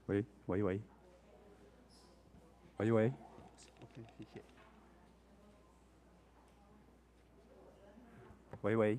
喂喂喂，喂喂，OK，謝謝。喂喂。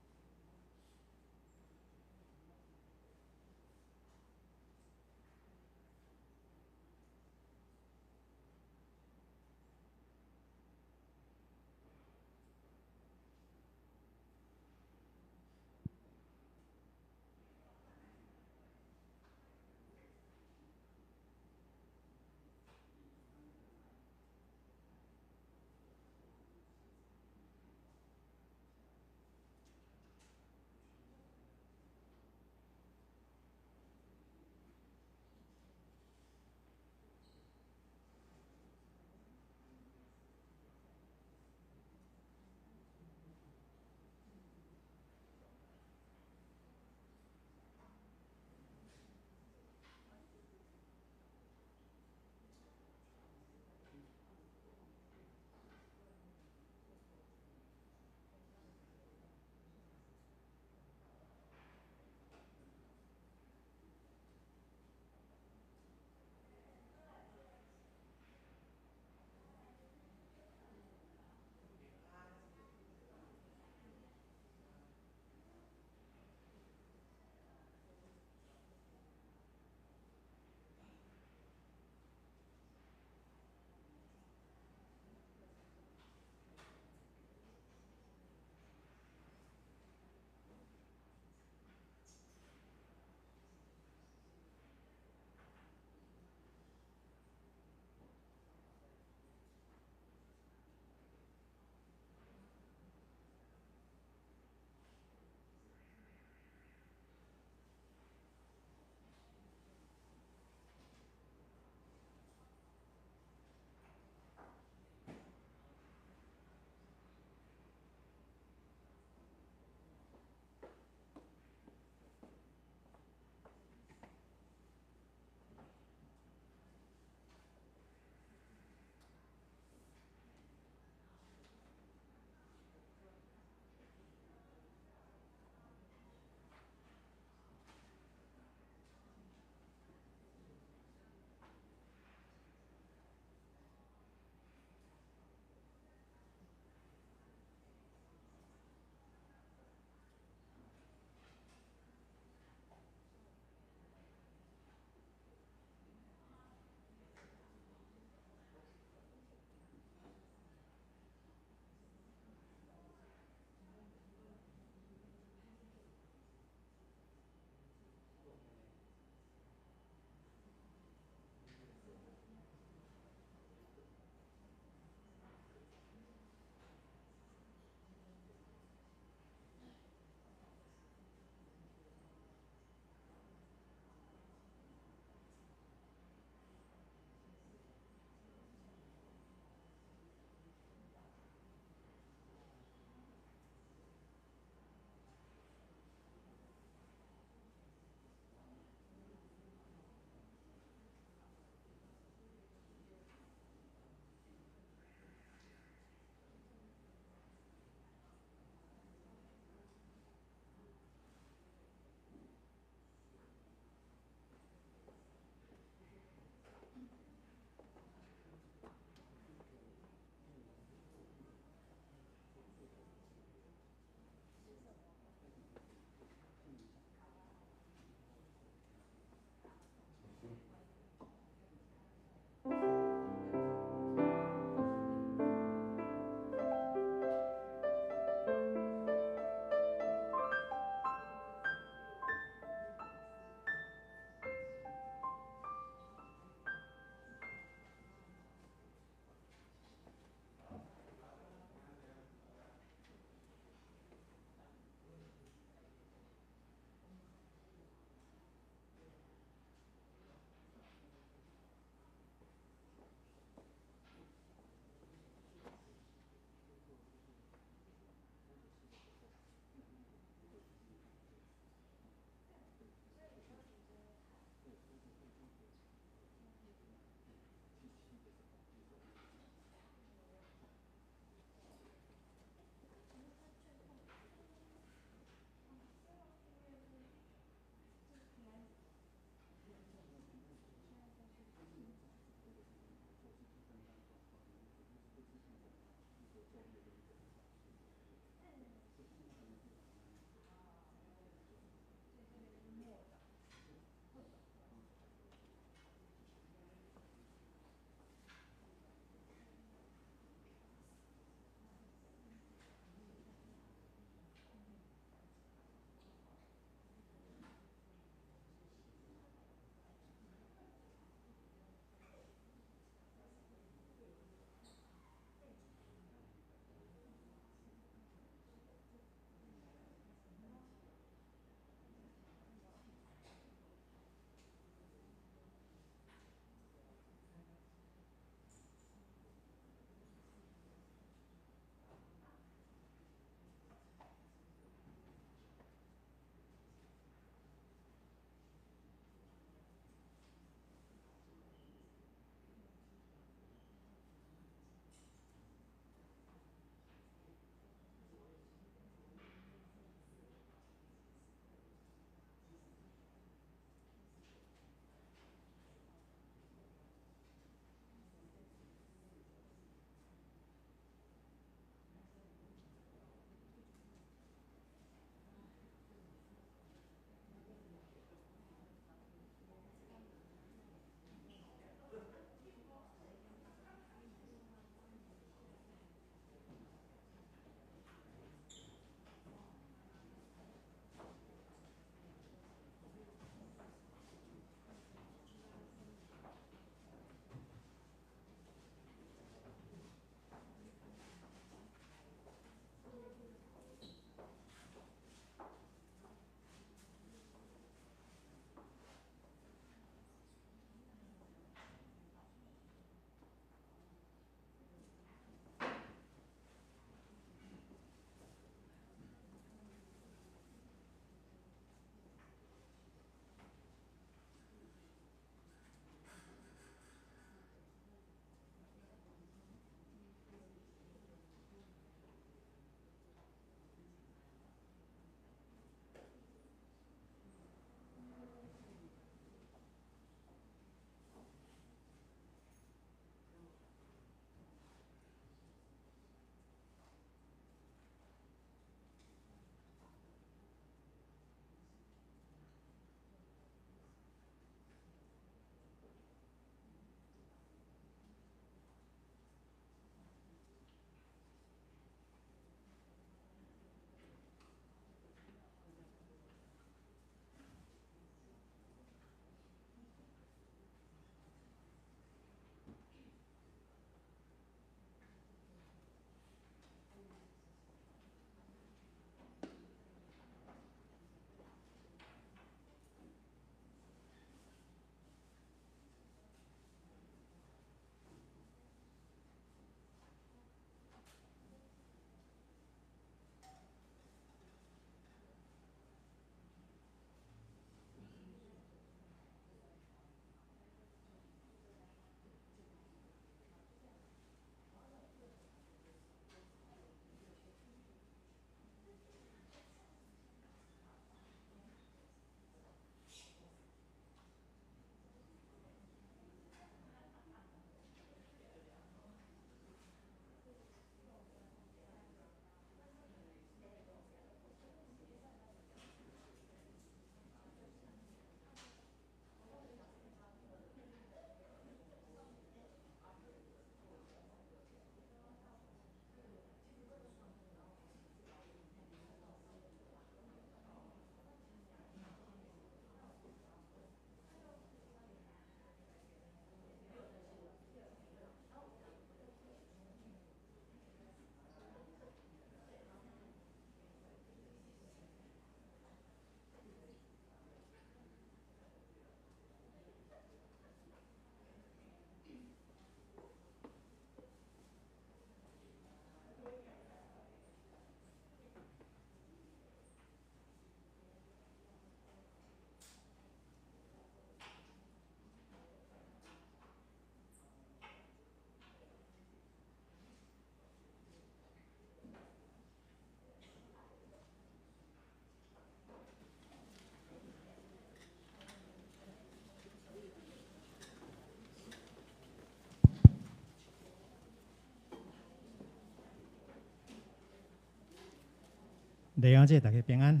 弟兄姊妹，大家平安，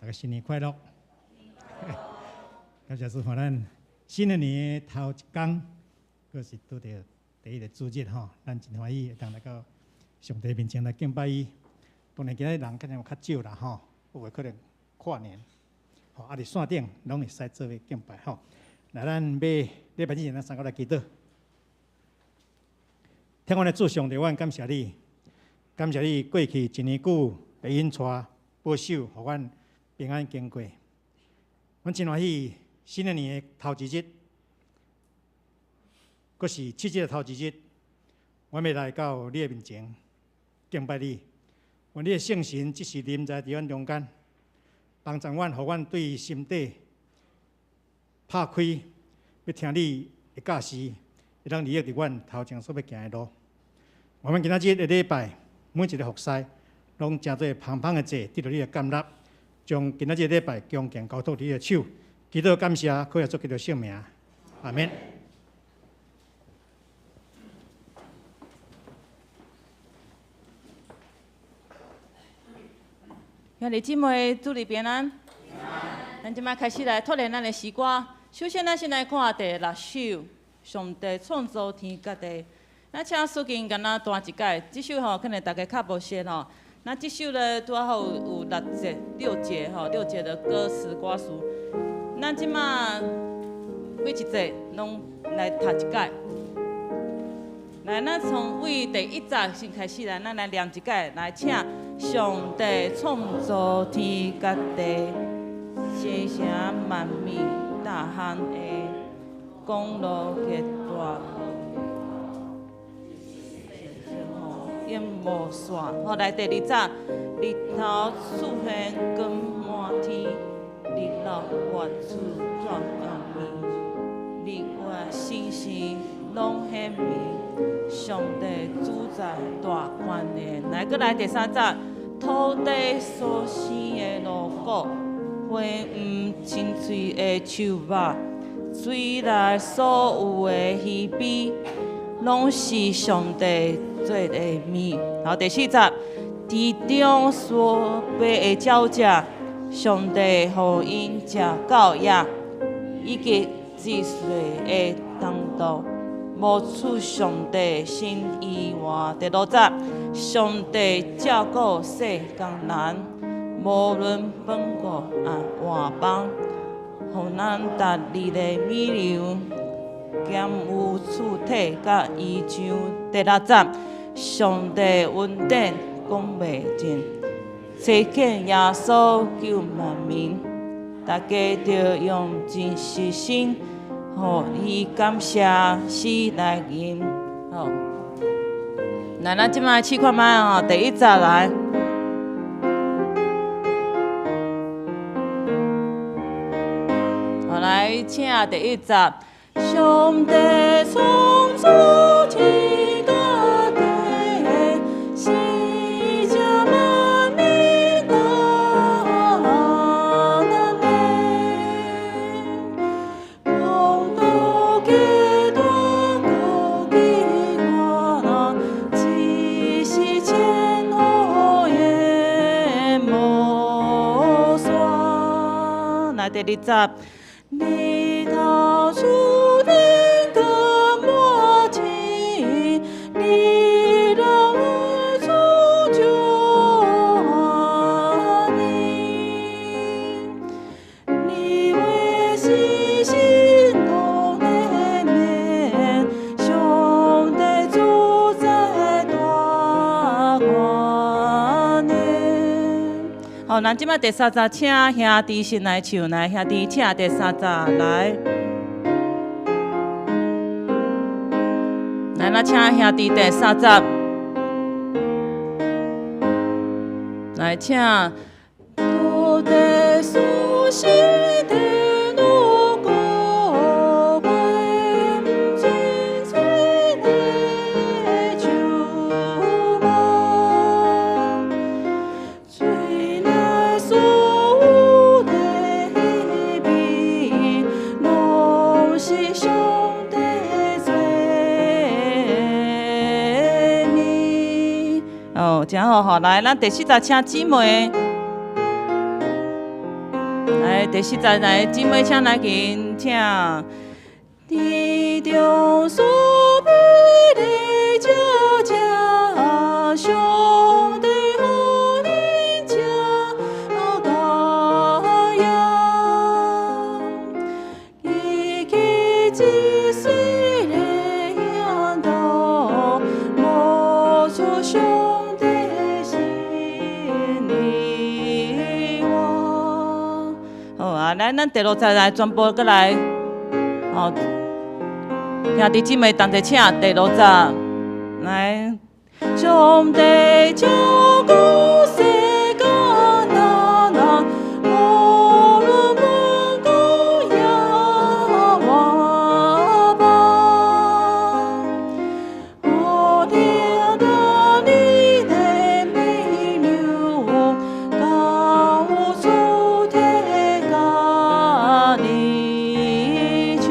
大家新年快樂。感謝主，予咱新的年的頭一工，閣是拄著第一个主日吼，咱真歡喜會當來到上帝面前來敬拜伊。當然今仔日人可能有較少啦吼，有的可能跨年，吼啊佇線頂攏會使做伙敬拜吼。來，咱欲禮拜之前，咱三個來祈禱。天父的主上帝，我感謝你，感謝你過去一年久的引帶保守，予阮平安經過。阮真歡喜，新的年的頭一日，閣是七日的頭一日，阮欲來到你的面前敬拜你。願你的聖神這時臨在佇阮中間，幫助阮，予阮對心底拍開，欲聽你的教示，會當利益佇阮頭前所欲行的路。我們今仔日的禮拜，每一个服侍，攏成做芳芳的祭，得著你的甘納，將今仔日的禮拜恭敬交託佇你的手，祈禱感謝，靠耶穌基督聖名，阿們。兄弟姊妹，主內平安。咱這擺開始來拓展咱的詩歌。首先，咱先來看第六首，上帝創造天佮地。咱請書經共咱彈一擺，這首吼可能大家較無熟吼。那這首咧拄好有六節、六節吼，六節的歌詞歌詞。咱這擺每一節攏來讀一擺。來，咱從位第一節先開始來，咱來念一擺，來請上帝創造天佮地，生成萬物大漢的公路結大。永無散。好，來第二節，日頭出現光滿天，日落月出照暗暝，日月星星攏顯明，上帝主宰大權的。來，閣來第三節，土地所生的五穀，花黃青翠的樹木，水內所有的魚鱉，攏是上帝做的物。好，第四節，地中所飛的鳥隻，上帝予𪜶食到野，以及治水的動物，無出上帝心意外。第六節，上帝照顧世間人，無論本國抑外邦，予咱逐日的米糧，兼有厝體佮衣裳。第六節，上帝恩典講袂盡，差遣耶穌救萬民，大家著用真實心，予伊感謝死來認。好，來，咱這擺試看覓哦，第一節來。好，來，請第一節。上帝創造天佮地，生成萬物大能的，公路極大閣奇怪，一時千雨淹無散。來，第二節，日頭出現光滿天，日落月出照暗暝，日月星星攏顯明，上帝主宰大權的。好，咱這擺第三節，請兄弟先來唱，來，兄弟請第三節來。來，咱請兄弟第三節來請。土地所生的五穀，花黃青翠的樹木，水內所有的魚鱉，攏是上帝做的物。哦，真好吼。來，咱第四節請姊妹，來第四節來姊妹請來緊，請。地中所美的家家，上帝予恁這佳耀，伊起一水的引導，摸出上帝心意話。好啊，來，咱第六節來全部閣來，好。兄弟姊妹同齊請第六節來，上帝照顧世間人，無論問講也活吧，予聽到你的命令，到主體家裡手。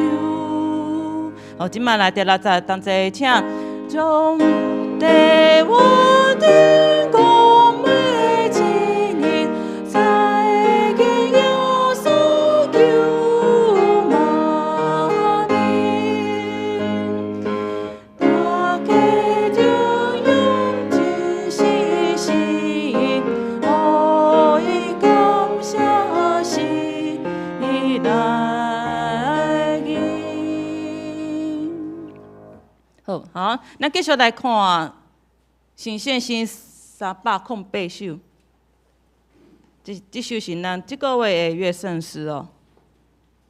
好，這擺來第六節，同齊請。上帝我頂光的旨意，再見耶穌救萬民，大家著用真實心，予伊感謝時來臨。好，好，咱繼續來看新獻詩308首。這首是咱這個月的月聖詩哦。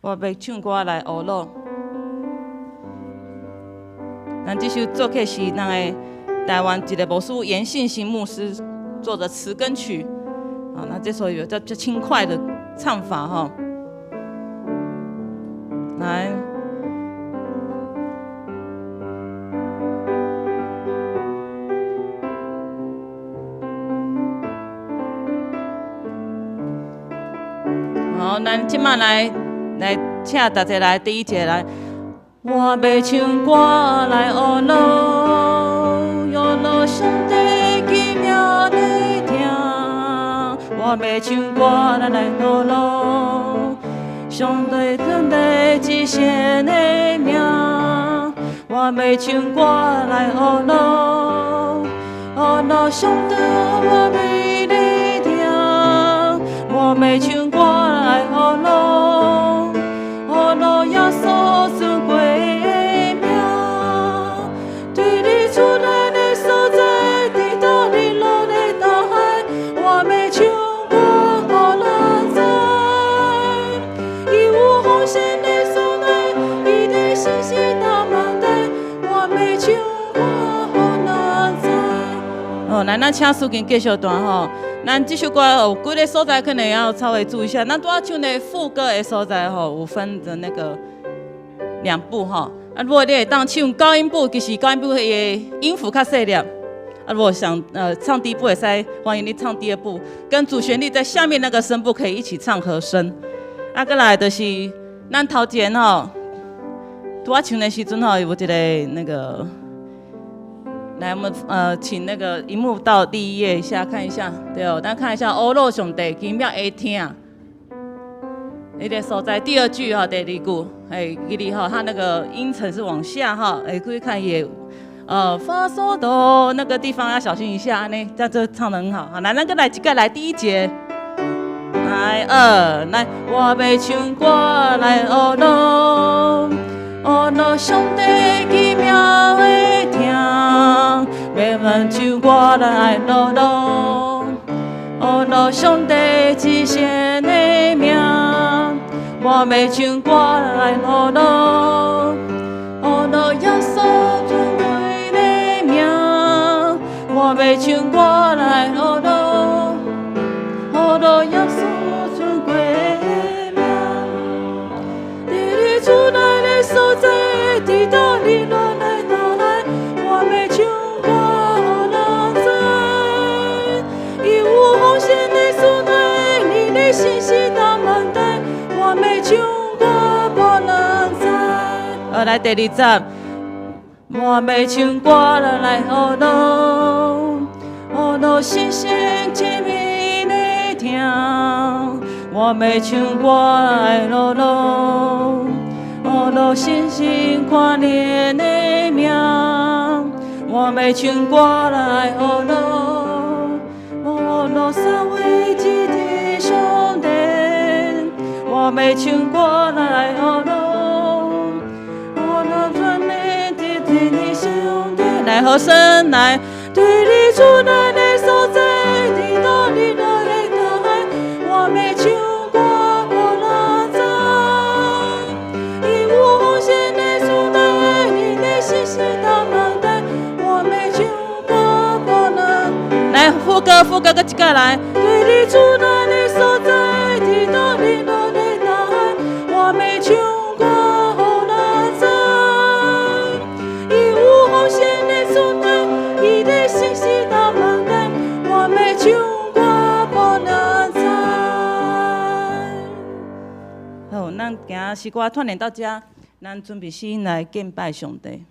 我欲唱歌來學樂。咱這首作曲是咱的台灣一个牧師嚴信行牧師做的詞跟曲。啊，那這首有較較輕快的唱法吼。來。好，咱這擺來來請大家來第一節來。我欲唱歌來學樂，學樂上帝奇妙的疼。我欲唱歌來學樂，上帝上帝至聖的名。我欲唱歌來學樂，學樂上帝我欲你聽。我欲唱歌來學樂，學樂耶穌尊貴的名。對日出來的所在，直到日落的大海，我欲唱歌予人知。伊有奉獻的所在，伊的信實大萬代，我欲唱歌予人知。哦，來，咱請司琴繼續彈吼。咱這首歌有幾个所在可能要稍微注意一下。咱拄仔唱的副歌的所在吼，有分的那個兩部吼。啊，如果你會當唱高音部，其實高音部伊的音符較細粒。啊，如果想唱低部會使，歡迎你唱第二部，跟主旋律在下面那個聲部可以一起唱和聲。啊，閣來就是咱頭前吼，拄仔唱的時陣吼，有一個那個。來，我們請那個螢幕到第一頁一下看一下，對哦，咱看一下歐樂上帝奇妙的疼，那個所在第二句哈，第二句，哎，記得哈，它那個音程是往下哈，哎，注意看也，發嗦哆那個地方要小心一下呢，這樣就唱得很好。好，來，那個來幾個來第一節，來二來，我欲唱歌來學樂，學樂上帝奇妙的疼。欲問唱歌來樂樂，學樂上帝至聖的名。我欲唱歌來學樂，學樂耶穌尊貴的名。我欲唱歌來學樂，學樂耶穌尊貴的名。佇日出來的所在，直到日落的大海，我欲唱歌予人知。伊有奉獻的所在，你的信實大萬代，我欲唱歌予人知。來第二節，我欲唱歌來學樂，學学落星星亲密的疼，我欲唱歌来乐乐，学落星星看恁的名，我欲唱歌来学落，学落三位一体上帝，我欲唱歌来学落，学落全能的天的上帝，来和声来。对你主咱的所在，直到日落的大海，我欲唱歌予人知。伊有丰盛的慈爱，你的信实到万代，我欲唱歌予人。来副歌，副歌阁一摆来。对你主咱的所在，直到日落的大海，我欲唱歌予人知。伊有丰盛的慈爱。伊的信实到万代，我欲唱歌予人知。好，咱今诗歌串联到遮，咱准备先来敬拜上帝。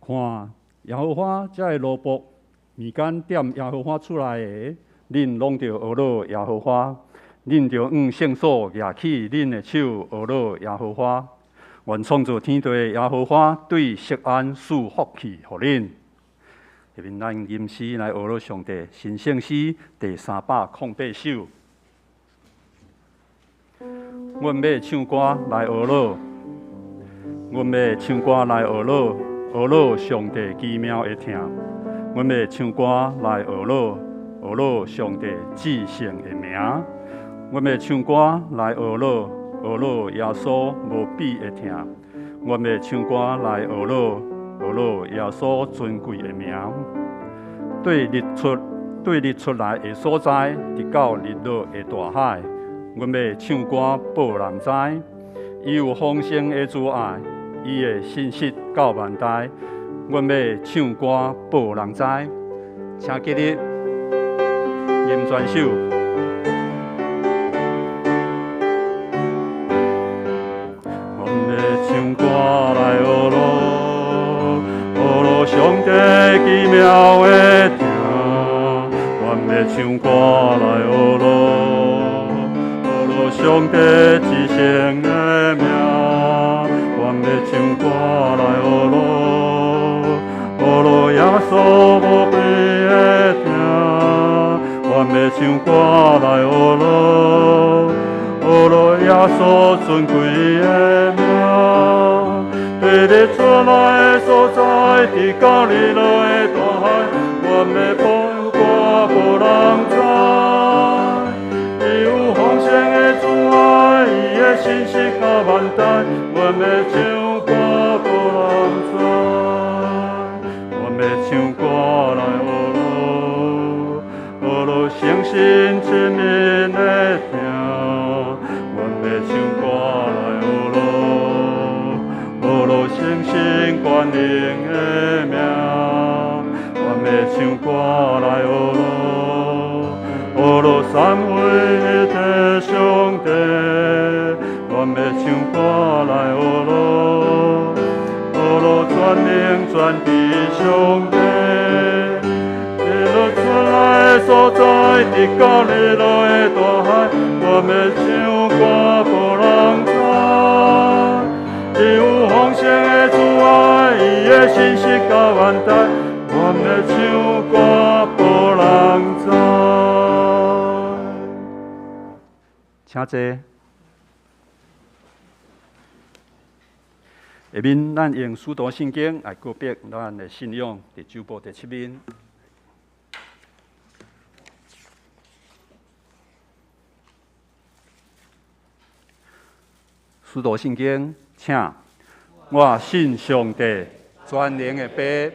看耶和华这个奴仆，物件踮耶和华厝内的，恁拢著学乐耶和华，恁著按圣所举起恁的手学乐耶和华。愿创造天地的耶和华对锡安赐福气予恁。下面咱吟诗来学乐上帝，神圣诗第308首。阮欲唱歌来学乐，阮欲唱歌来学乐。学乐上帝奇妙的疼，阮欲唱歌来学乐，学乐上帝至圣的名。阮欲唱歌来学乐，学乐耶稣无比的疼。阮欲唱歌来学乐，学乐耶稣尊贵的名。对日出来的所在，直到日落的大海，阮欲唱歌报人知，伊有丰盛的慈爱。伊的信实到万代，阮欲唱歌报人知，请记得吟全首。阮欲唱歌来学乐，学乐上帝奇妙的疼。阮欲唱歌来学乐，学乐上帝至圣的名。阮欲唱歌来学乐，学乐耶稣无比的疼。阮欲唱歌来学乐，学乐耶稣尊贵的名。对日出来的所在，直到日落的大海，阮欲唱歌予人知。伊有丰盛的慈爱，伊的信实到万代，阮欲唱歌予人知。阮欲唱歌来学乐，唱歌來學樂，學樂三位一體上帝，阮欲唱歌來學樂，學樂全能全知上帝。日落出來的所在，直到日落的大海，阮欲唱歌予人知。伊有豐盛的慈愛，伊的信實到萬代，阮欲唱歌予人知。請坐。下面咱用使徒信經來告白咱的信仰，佇主簿第七面。使徒信經，請。我信上帝，全能的父，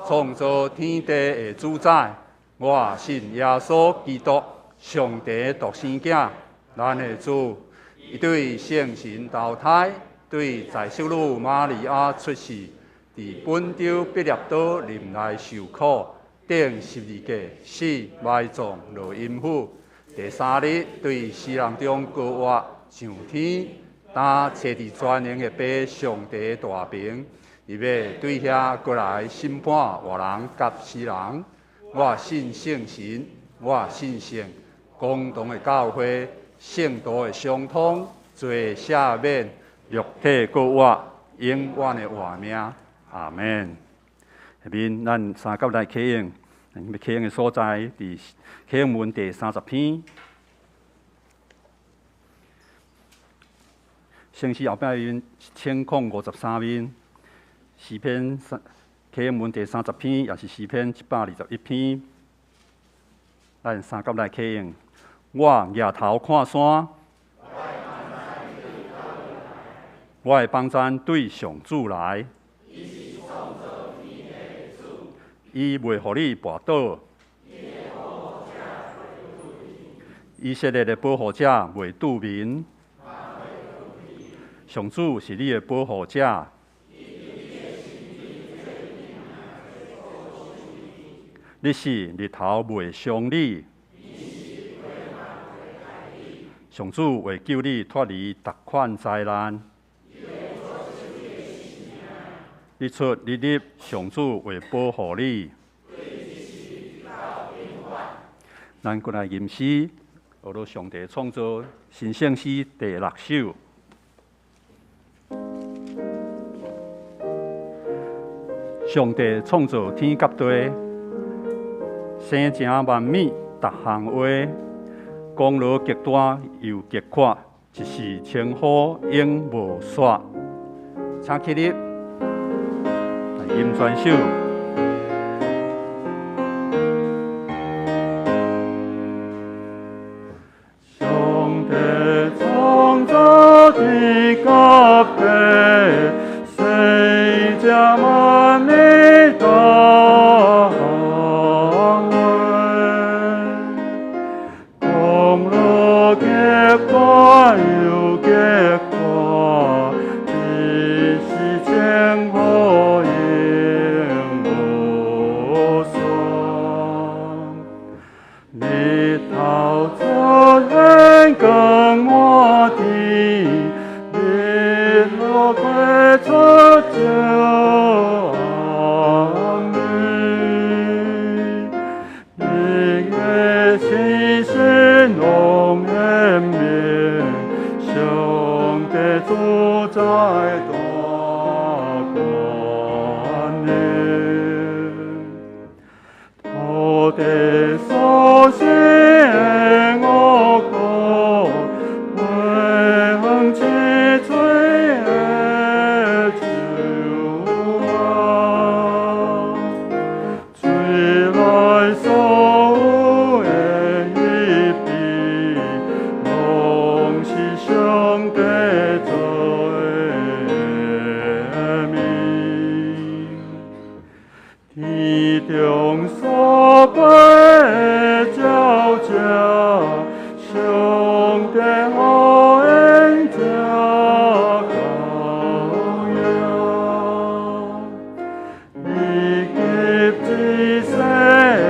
創造天地的主宰。我信耶穌基督，上帝的獨生囝，咱的主。伊對聖神投胎，對在聖女瑪利亞出世，佇本丟彼拉多臨來受苦，釘十字架，死埋葬落陰府。第三日對死人中復活，上天。擔坐佇全能的父上帝大爿，伊欲對遐閣來審判活人佮死人。我信聖神，我信聖公同的教會，聖徒的相通，罪赦免，肉體復活，永遠的活命。阿門。下面咱三甲來啟用，咱欲啟用的所在佇啟用文第三十篇。聖詩後壁面1053面，詩篇三啟用文第三十篇，也是詩篇121篇。咱三甲來啟用。我舉頭看山，我的幫贊對上主來。伊袂予你跋倒，以色列的保護者袂拄眠。上主是你的保護者，日時日頭袂傷你。上主會救你脫離逐款災難。日出日入，上主會保護你。咱閣來吟詩，學樂上帝創造新聖詩第六首。上帝創造天佮地，生成萬物，逐項話，功勞極大又極闊，一時稱呼永無煞。請起立，來吟全首。上帝創造天佮地，生成萬物逐項話，功勞極大又極闊，一時稱呼永無煞。日頭出現光滿天，日落歸出照暗暝。日月星星攏顯明，上帝主宰大權能。土地所生的五穀，花園青翠的樹仔，水內所有的魚鱉，攏是上帝做的物。天中所飛的鳥隻，上帝予𪜶食夠養。以及一世的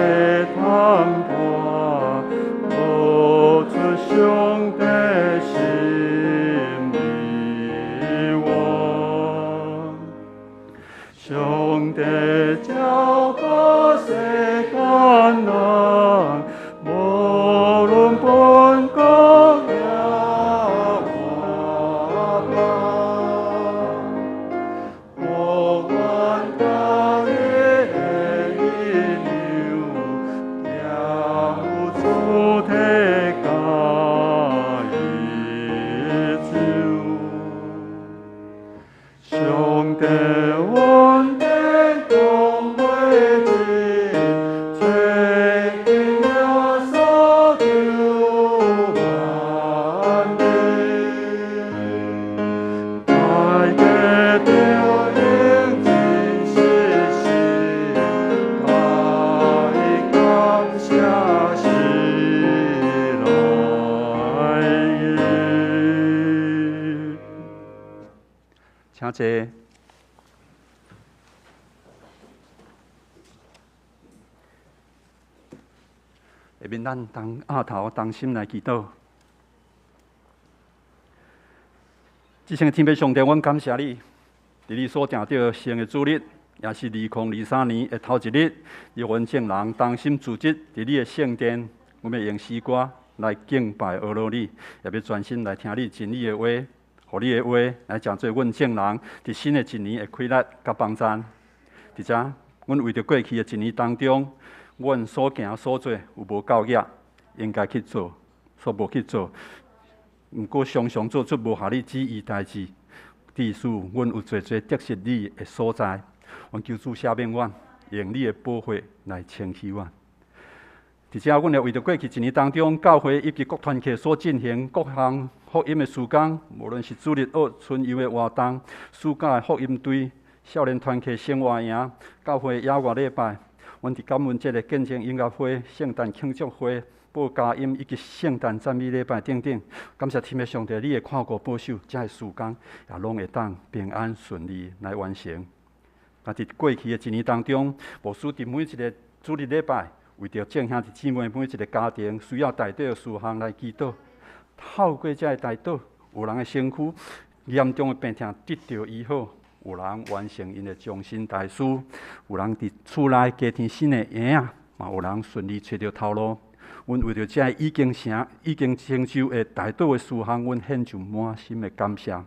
上帝照顧世間人，無論本國抑外邦，予阮逐日的營養，有主體佮伊走。上帝恩典講袂盡，找見耶穌救萬民。大家著用真實心，共伊感謝心內意。請坐。下面咱同額頭同心來祈禱。至聖的天父上帝，阮感謝你，佇你所定著聖的主日，也是2023年的頭一日，你予阮眾人同心組織佇你的聖殿，阮欲用詩歌來敬拜阿羅你，也欲專心來聽你真理的話，予你的話來成做阮眾人佇新的一年的氣力佮幫贊。佇遮，阮為著過去的一年當中，阮所行所做有無夠額，應該去做，所無去做。毋過常常做出無合你旨意代誌，致使阮有濟濟得失你的所在。阮求主赦免阮，用你的寶血來清洗阮。佇遮，阮也為著過去一年當中，教會以及各團契所進行各項福音的事工，無論是主日學、春遊的活動、暑假的福音隊、少年團契生活營、教會野外禮拜，阮佇感恩節的見證音樂會、聖誕慶祝會、報佳音以及聖誕讚美禮拜等等，感謝天父上帝，你的看顧保守，這个事工也攏會當平安順利來完成。啊，佇過去的一年當中，牧師佇每一个主日禮拜，為著眾兄弟姊妹每一个家庭需要代禱的事項來祈禱，透過這个代禱，有人的身軀嚴重的病痛得著醫好，有人完成𪜶的終身大事，有人佇厝內加添新的嬰仔，嘛有人順利揣著頭路。阮為著這已經成、已經成就的代禱的事項，阮獻上滿心的感謝。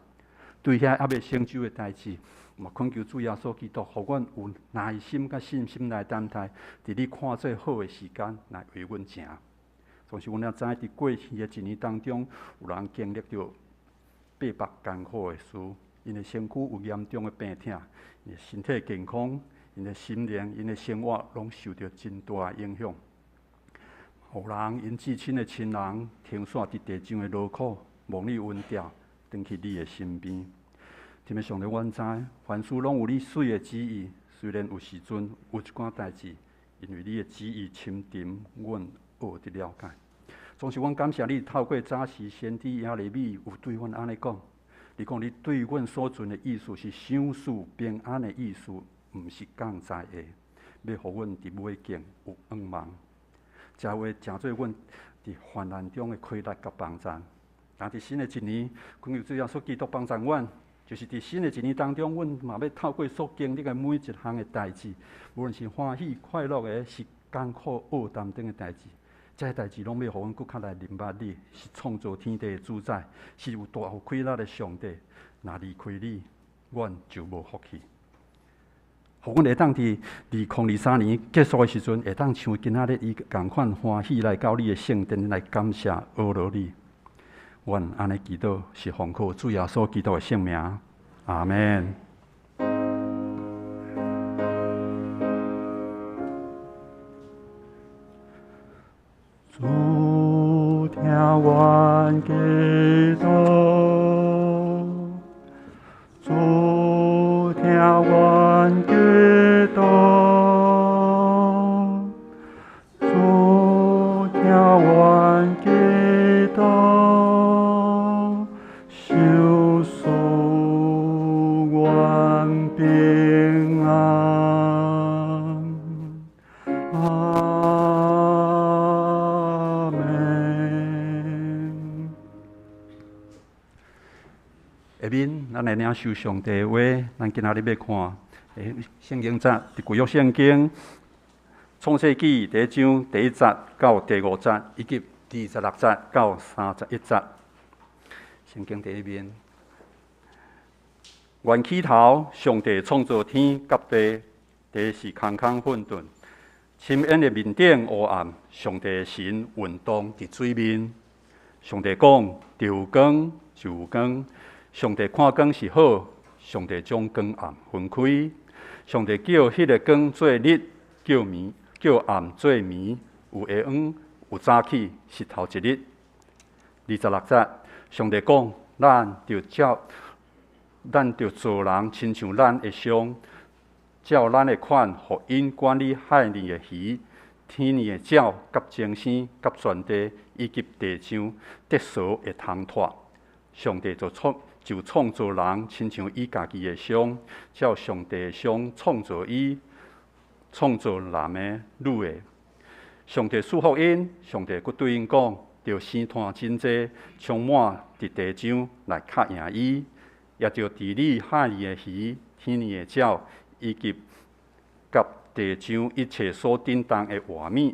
對遐猶未成就的代誌，嘛懇求主耶穌基督，予阮有耐心佮信心來等待，佇你看做好的時間來為阮成。總是阮也知，佇過去的一年當中，有人經歷著百般艱苦的事，𪜶的身軀有嚴重的病痛，𪜶的身體健康、𪜶的心靈、𪜶的生活，攏受著真大的影響。有人𪜶至親的親人停煞佇地上的勞苦，望你恩召，轉去你的身邊。天父上帝，阮知凡事攏有你媠的旨意，雖然有時陣有一寡代誌，因為你的旨意深沉，阮學得了解。總是阮感謝你，透過早時先知耶利米有對阮按呢講，你講你對阮所存的意思是賞賜平安的意思，毋是降災的，欲予阮佇尾境有向望。這話成做阮佇患難中的氣力佮幫贊。但佇新的一年，懇求主耶穌基督幫贊阮，就是佇新的一年當中，阮嘛欲透過所經歷的每一項的代誌，無論是歡喜快樂的，是艱苦厄擔等的代誌，這个代誌攏欲予阮閣較來認捌你，是創造天地的主宰，是有大有氣力的上帝。若離開你，阮就無福氣。予阮會當佇2023年結束的時陣，會當像今仔日伊仝款歡喜來到你的聖殿來感謝阿羅你。阮按呢祈禱，是奉靠主耶穌基督的聖名，阿們。主聽阮祈禱，主聽阮祈禱，主聽阮祈禱，賞賜阮平安。阿們。下面，咱來領受上帝的話。咱今仔日欲看聖經節，佇舊約聖經創世紀第一章第一節到第五節，以及26節到31節。聖經第一面，原起頭，上帝創造天佮地，地是空空混沌，深淵的面頂烏暗，上帝神運動佇水面。上帝講：著有光，就有光。上帝看光是好，上帝將光暗分開。上帝叫彼个光做日，叫暝，叫暗做暝。有下昏，有早起，是頭一日。26節，上帝講：咱著照，咱著造人，親像咱的像，照咱的款，予𪜶管理海裡的魚、天裡的鳥、佮眾星、佮全地，以及地上得趖的蟲豸。上帝就創造人，親像伊家己的像，照上帝的像創造伊，創造男的、女的。上帝賜福𪜶，上帝閣對𪜶講：著生湠真濟，充滿佇地上來敲贏伊，也著治理海裡的魚、天裡的鳥，以及佮地上一切所振動的活物。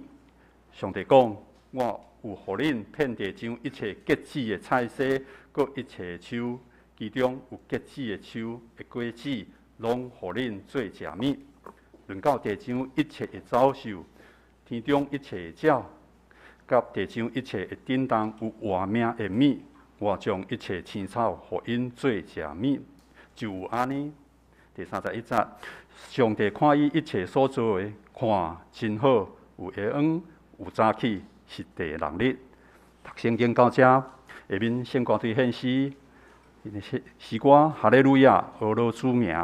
上帝講：我有予恁遍地上一切結子的菜蔬，閣一切的樹，其中有結子的樹的果子，攏予恁做食物。論到地上一切的走獸，天中一切的鳥，佮地上一切會振動有活命的物，我將一切青草予𪜶做食物，就有按呢。第31節，上帝看伊一切所做的，看真好，有下昏，有早起，是第六日。讀聖經到這，下面聖歌隊獻詩，詩歌哈利路亞，呵咾主名。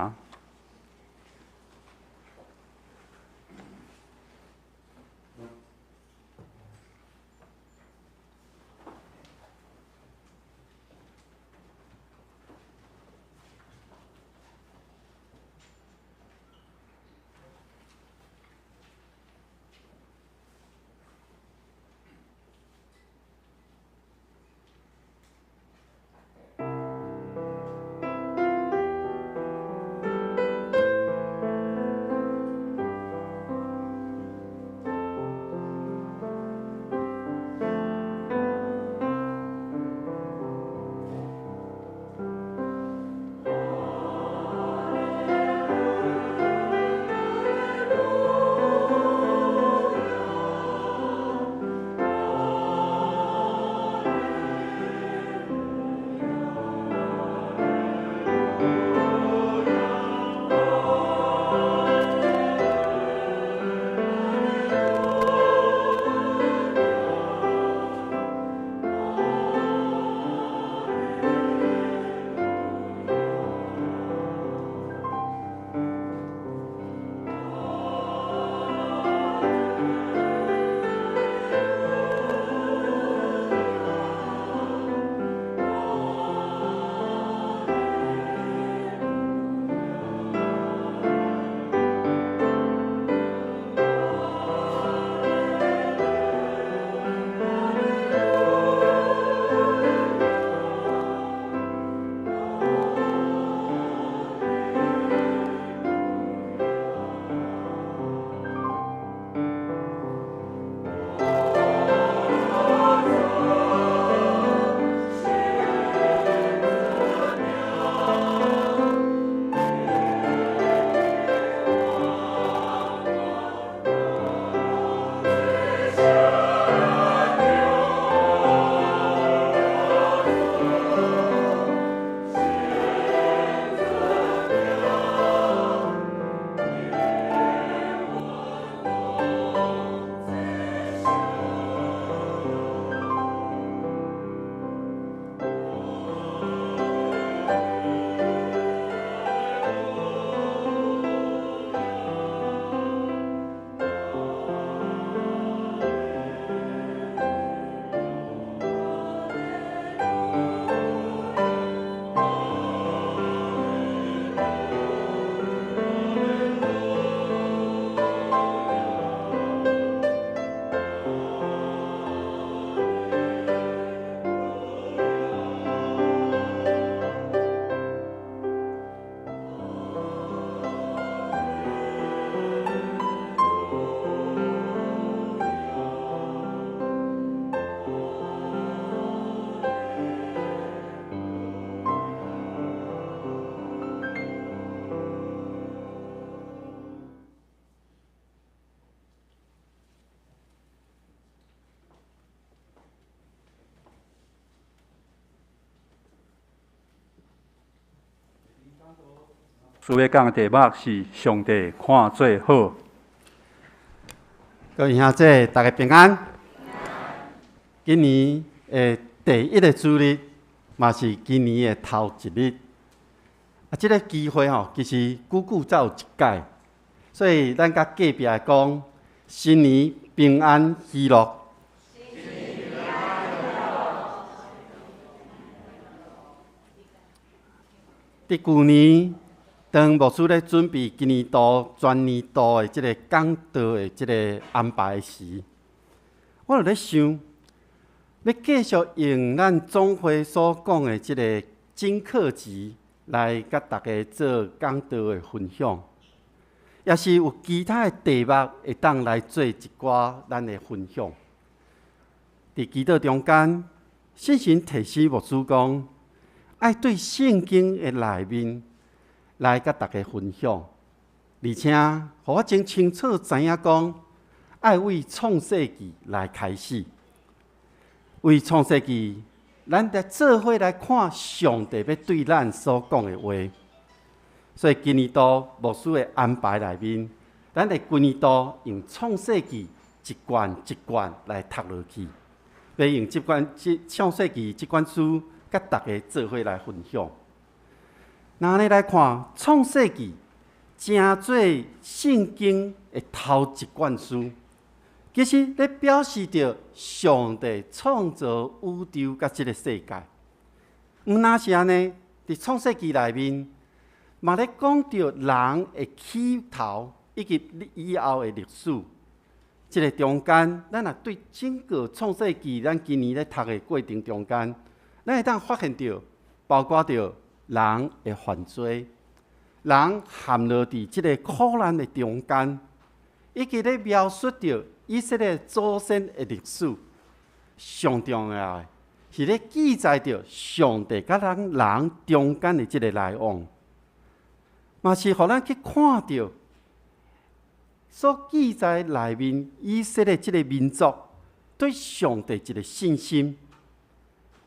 師欲講的題目是上帝看做好。各位兄弟，大家平安。今年的第一个主日，嘛是今年的頭一日。啊，這个機會吼，其實久久才有一擺，所以咱佮隔壁講，新年平安喜樂。佇舊年，當牧師咧準備今年度全年度的這个講道的這个安排時，我就咧想，欲繼續用咱總會所講的這个真課集來佮大家做講道的分享，抑是有其他的題目會當來做一寡咱的分享。佇祈禱中間，聖神提醒牧師講，愛對聖經的內面來佮大家分享，而且予我真清楚知影講，愛為創世記來開始。為創世記，咱來做伙來看上帝欲對咱所講的話。所以今年度牧師的安排內面，咱會規年度用創世記一卷一卷來讀落去，欲用這卷這創世記這卷書，佮大家做伙來分享。若按呢來看，創世記成做聖經的頭一卷書，其實咧表示著上帝創造宇宙佮這个世界。毋但是按呢，佇創世記內面，嘛咧講著人的起頭以及以後的歷史。這个中間，咱若對整個創世記，咱今年咧讀的過程中間，咱會當發現著，包括著人會犯罪，人陷落佇這个苦難的中間，以及咧描述著以色列祖先的歷史。上重要的是咧記載著上帝佮咱人中間的這个來往，嘛是予咱去看著所記載內面以色列這个民族對上帝一个信心。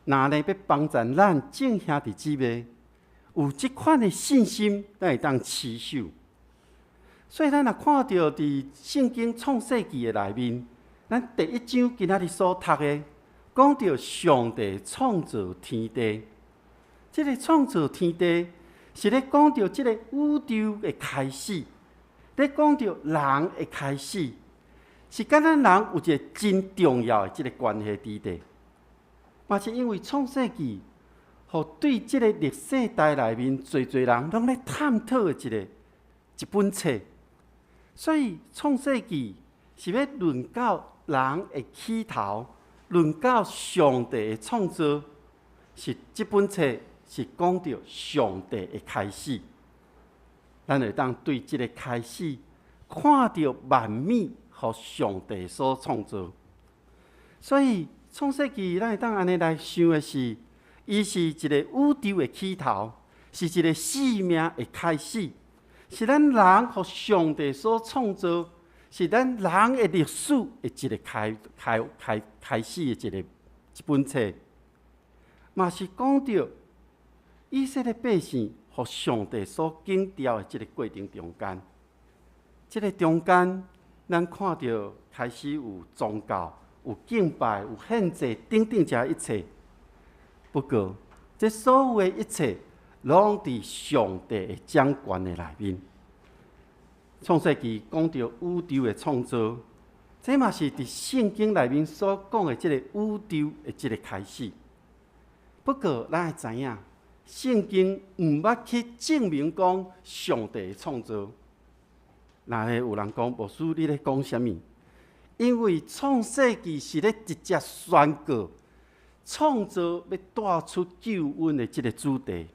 若呢欲幫助咱眾兄弟姊妹有這款的信心，咱會當持守。所以咱若看著佇聖經創世記的內面，咱第一章今仔日所讀的，講著上帝創造天地。這个創造天地是咧講著這个宇宙的開始，咧講著人的開始，是佮咱人有一个真重要的這个關係佇底。嘛是因為創世記，予對這个歷世代內面濟濟人攏咧探討的一个一本冊，所以創世記是欲論到人的起頭，論到上帝的創造，是這本冊是講著上帝的開始。咱會當對這个開始看著萬物予上帝所創造，所以創世記，咱會當按呢來想的是，伊是一个宇宙的起頭，是一个生命的開始，是咱人予上帝所創造，是咱人的歷史的一个開開開開始的一个一本冊，嘛是講著以色列百姓予上帝所揀召的這个過程中間，這个中間，咱看著開始有宗教，有敬拜，有獻祭，等等這一切。不過，這所有的一切，攏佇上帝的掌權的內面。創世記講著宇宙的創造，這嘛是佇聖經內面所講的這个宇宙的這个開始。不過，咱愛知影，聖經毋捌去證明講上帝的創造。若會有人講，牧師你咧講啥物？因為創世記是咧直接宣告創造欲帶出救恩的這个主題，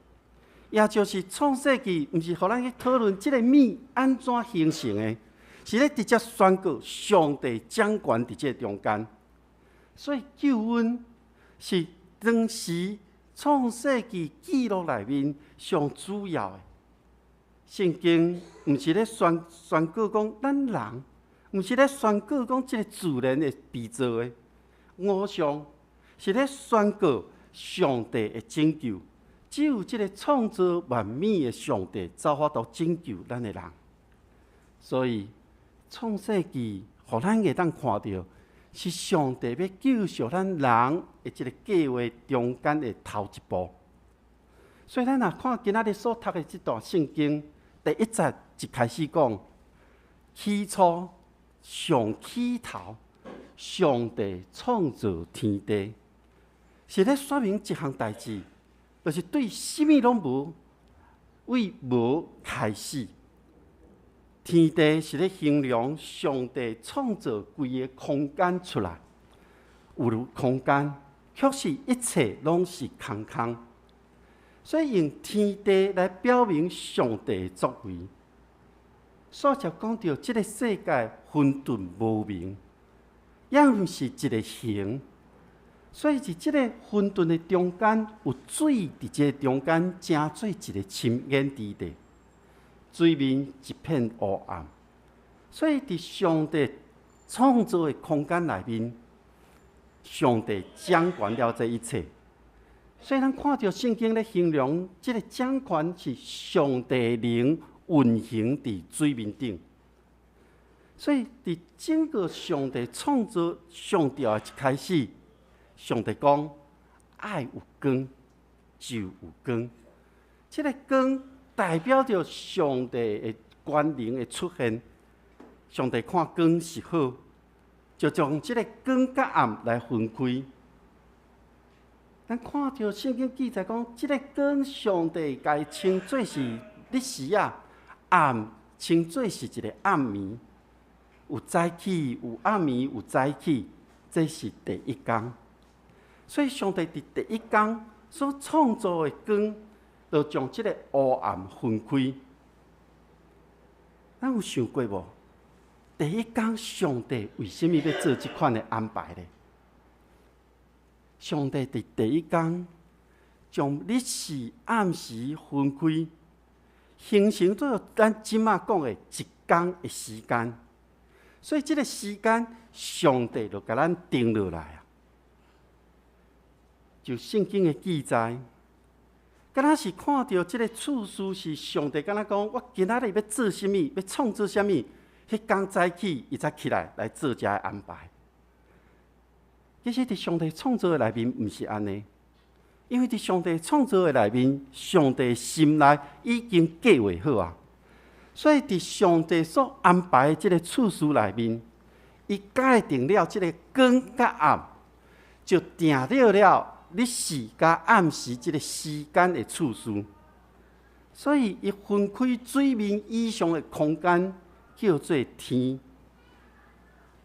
也就是創世記毋是予咱去討論這个物按怎形成的，是咧直接宣告上帝掌權佇這个中間。所以救恩是當時創世記記錄內面上主要的。聖經毋是咧宣宣告講咱人，毋是咧宣告講這个自然的被造的偶像，是咧宣告上帝的拯救，只有這个創造萬物的上帝，才有法度拯救咱的人。所以創世記，予咱會當看著，是上帝欲救贖咱人的這个計劃中間的頭一步。所以咱若看今仔日所讀的這段聖經，第一節一開始講，起初上起頭，上帝創造天地，是咧說明一項代誌，就是對啥物攏無，對無開始。天地是咧形容上帝創造規個空間出來，有如空間，卻是一切攏是空空。所以用天地來表明上帝的作為。所以就講著這个世界混沌無明，也毋是一个形。所以佇這个混沌的中間，有水佇這个中間，成做一个深淵之地，水面一片烏暗。所以佇上帝創造的空間內面，上帝掌權了這一切。所以咱看著聖經咧形容，這个掌權是上帝靈運行佇水面頂。所以佇整個上帝創造上帝的一開始，上帝講愛有光就有光。這个光代表著上帝的權能的出現。上帝看光是好，就將這个光佮暗來分開。咱看著聖經記載講，這个光上帝共伊稱做是日時啊，暗稱做是一个暗暝。有早起，有暗暝，有早起，這是第一工。所以上帝佇第一工所創造的光，就將這个烏暗分開。咱有想過無？第一工上帝為啥物欲做這款的安排呢？上帝佇第一工將日時暗時分開，形成做咱這馬講的一工的時間。所以這个時間，上帝就共咱定落來啊。就聖經的記載，敢若是看著這个次序是上帝敢若講，我今仔日欲做啥物，欲創造啥物，彼工早起，伊才起來來做這个安排。其實佇上帝創造的內面，毋是按呢，因為佇上帝創造的內面，上帝心內已經計劃好啊。所以佇上帝所安排的這个次序內面，伊界定了這个光佮暗，就定著了日時佮暗時這个時間的次序。所以伊分開水面以上的空間，叫做天。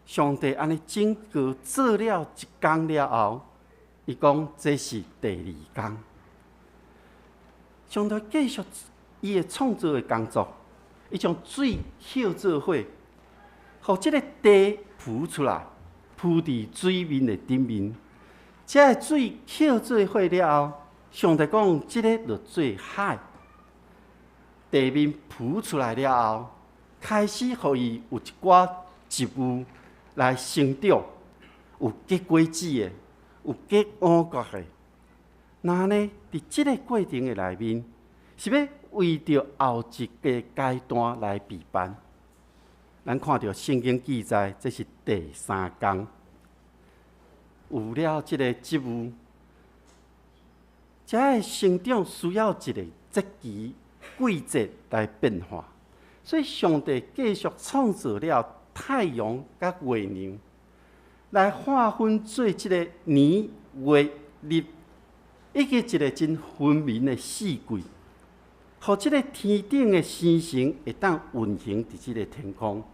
上帝按呢整個做了一工了後，伊講這是第二工。上帝繼續伊的創造的工作，伊將水抾做伙，予這个地浮出來，浮佇水面的頂面。這个水抾做伙了後，上帝講這个就做海。地面浮出來了後，開始予伊有一寡植物來生長，有結果子的，有結五穀的。那呢，佇這个過程的內面，是欲為著後一个階段來備辦。咱看著聖經記載，這是第三工，有了這个植物，這个生長需要一个節期、季節來變化。所以上帝繼續創造了太陽佮月亮，來劃分做這个年、月、日，以及一个真分明的四季，予這个天頂的星星會當運行佇這个天空。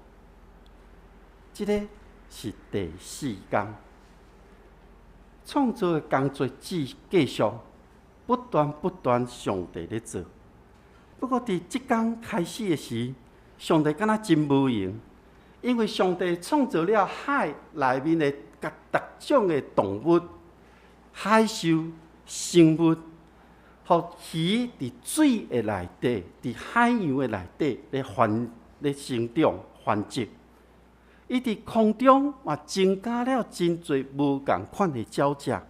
這个是第四工，創造的工作只繼續不斷不斷，上帝咧做。不過佇這工開始的時，上帝敢若真無閒，因為上帝創造了海內面的各逐種的動物、海獸、生物，予魚佇水的內底、佇海洋的內底咧繁咧生長繁殖。伊佇空中嘛增加了真濟無仝款的鳥隻，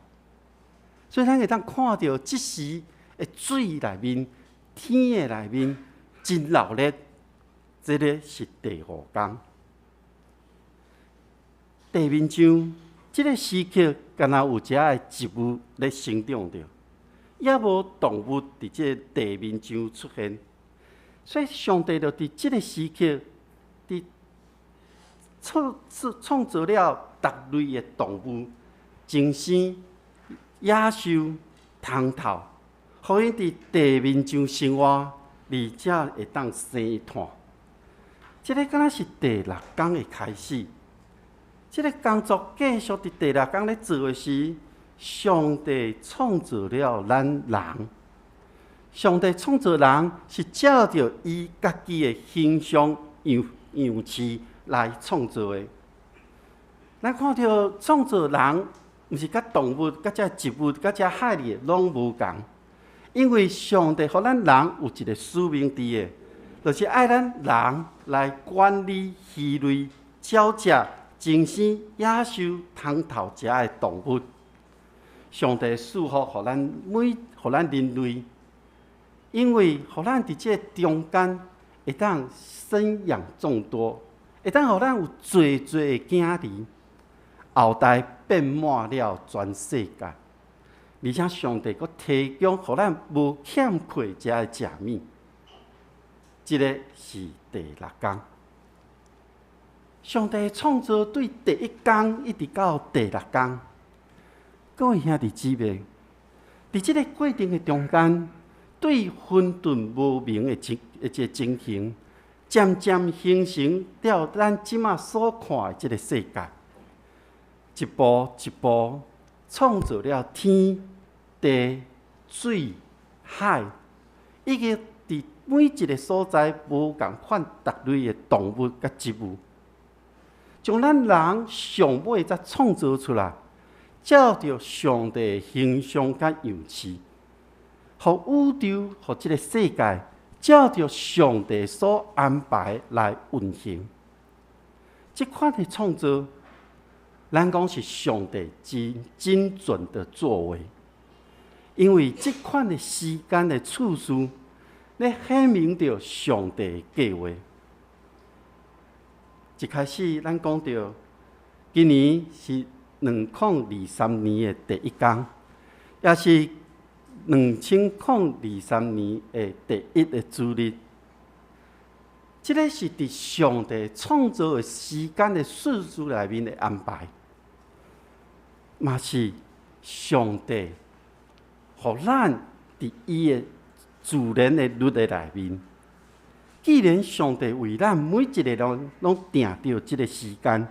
所以咱會當看著這時的水內面、天的內面真鬧熱。這个是第五工。地面上這个時刻，敢若有遮的植物咧生長著，猶無動物佇這个地面上出現，所以上帝就佇這个時刻，佇創造了逐類的動物，精生、野獸、蟲頭，予𪜶佇地面上生活，而且會當生湠。這个敢若是第六工的開始。這个工作繼續佇第六工咧做的時，上帝創造了咱人。上帝創造人是照著伊家己的形象樣式來創造的。咱看著創造人，毋是佮動物、佮這植物、佮這海裡的攏無仝，因為上帝予咱人有一个使命佇的，就是愛咱人來管理魚類、鳥隻、精生、野獸、蟲頭遮的動物。上帝賜福予咱每，予咱人類，因為予咱佇這个中間會當生養眾多，會當予咱有濟濟的囝兒，後代遍滿了全世界。而且上帝閣提供予咱無欠缺遮的食物，這个是第六工。上帝創造對第一工一直到第六工，各位兄弟姊妹，佇這个過程的中間，對混沌無明的這個情形，漸漸形成了咱這馬所看的這个世界，一步一步創造了天、地、水、海，以及佇每一个所在無仝款逐類的動物佮植物，將咱人上尾才創造出來，照著上帝的形象佮樣式，予宇宙、予這个世界，照著上帝所安排來運行。這款的創造，咱講是上帝真精準的作為，因為這款的時間的次序，咧顯明著上帝的計劃。一開始咱講著，今年是2023年的第一工，也是2023年的第一个主日。這个是佇上帝創造的時間的順序內面的安排，嘛是上帝予咱佇伊的自然的律的內面。既然上帝為咱每一個人攏定著這个時間，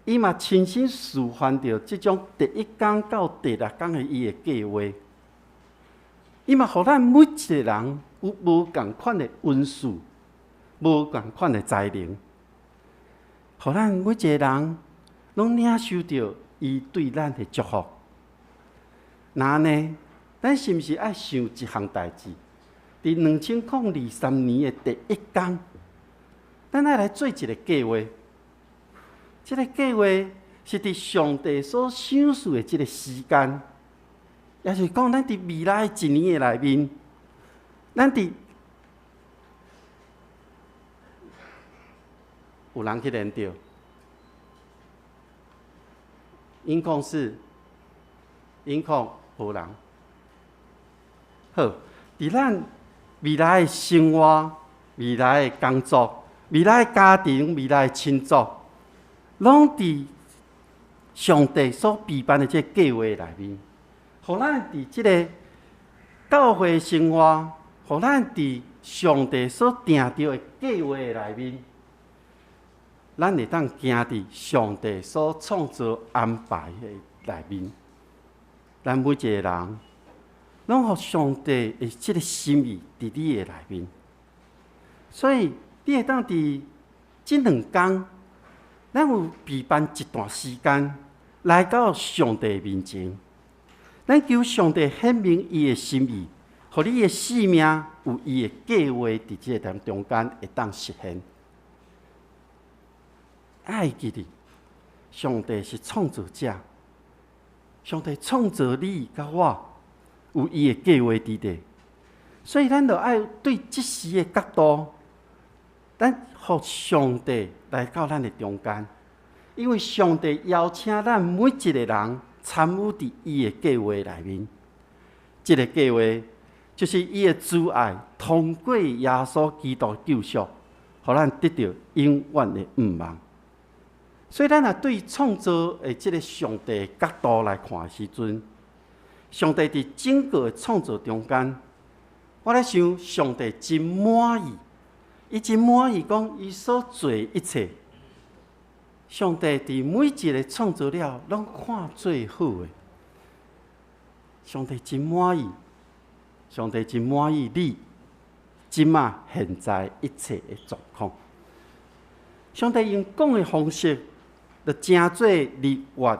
伊嘛親身示範著這種第一工到第六工的伊的計劃，伊嘛予咱每一個人有無仝款的恩賜，無仝款的才能，予咱每一個人攏領受著伊對咱的祝福。那按呢，咱是毋是愛想一項代誌？佇2023年的第一工，咱愛來做一个計劃。這个計劃是佇上帝所賞賜的這个時間，也是講咱佇未來一年的內面，咱佇有人去連著，音控是音控無人。好，佇咱未來的生活、未來的工作、未來的家庭、未來的親族，攏佇上帝所備辦的這個計劃內面，予咱佇這个教會生活，予咱佇上帝所定著的計劃內面，咱會當行佇上帝所創造安排的內面。咱每一個人，攏予上帝的這个心意佇你的內面，所以你會當佇這兩工，咱有備辦一段時間來到上帝面前，咱求上帝顯明伊的心意，予你的生命有伊的計劃佇這个中間會當實現。愛記得，上帝是創造者，上帝創造你佮我，有伊的計劃佇咧。所以咱就愛對這時的角度，咱予上帝來到咱的中間，因為上帝邀請咱每一個人參與佇伊的計劃內面。這个計劃就是伊的慈愛，通過耶穌基督救贖，予咱得著永遠的盼望。所以，咱若對創造的這个上帝角度來看的時陣，上帝佇整個的創造中間，我咧想，上帝真滿意，伊真滿意講伊所做的一切。上帝佇每一个創造了，攏看做好的。上帝真滿意，上帝真滿意你，這馬現在一切的狀況。上帝用講的方式，就成做日月，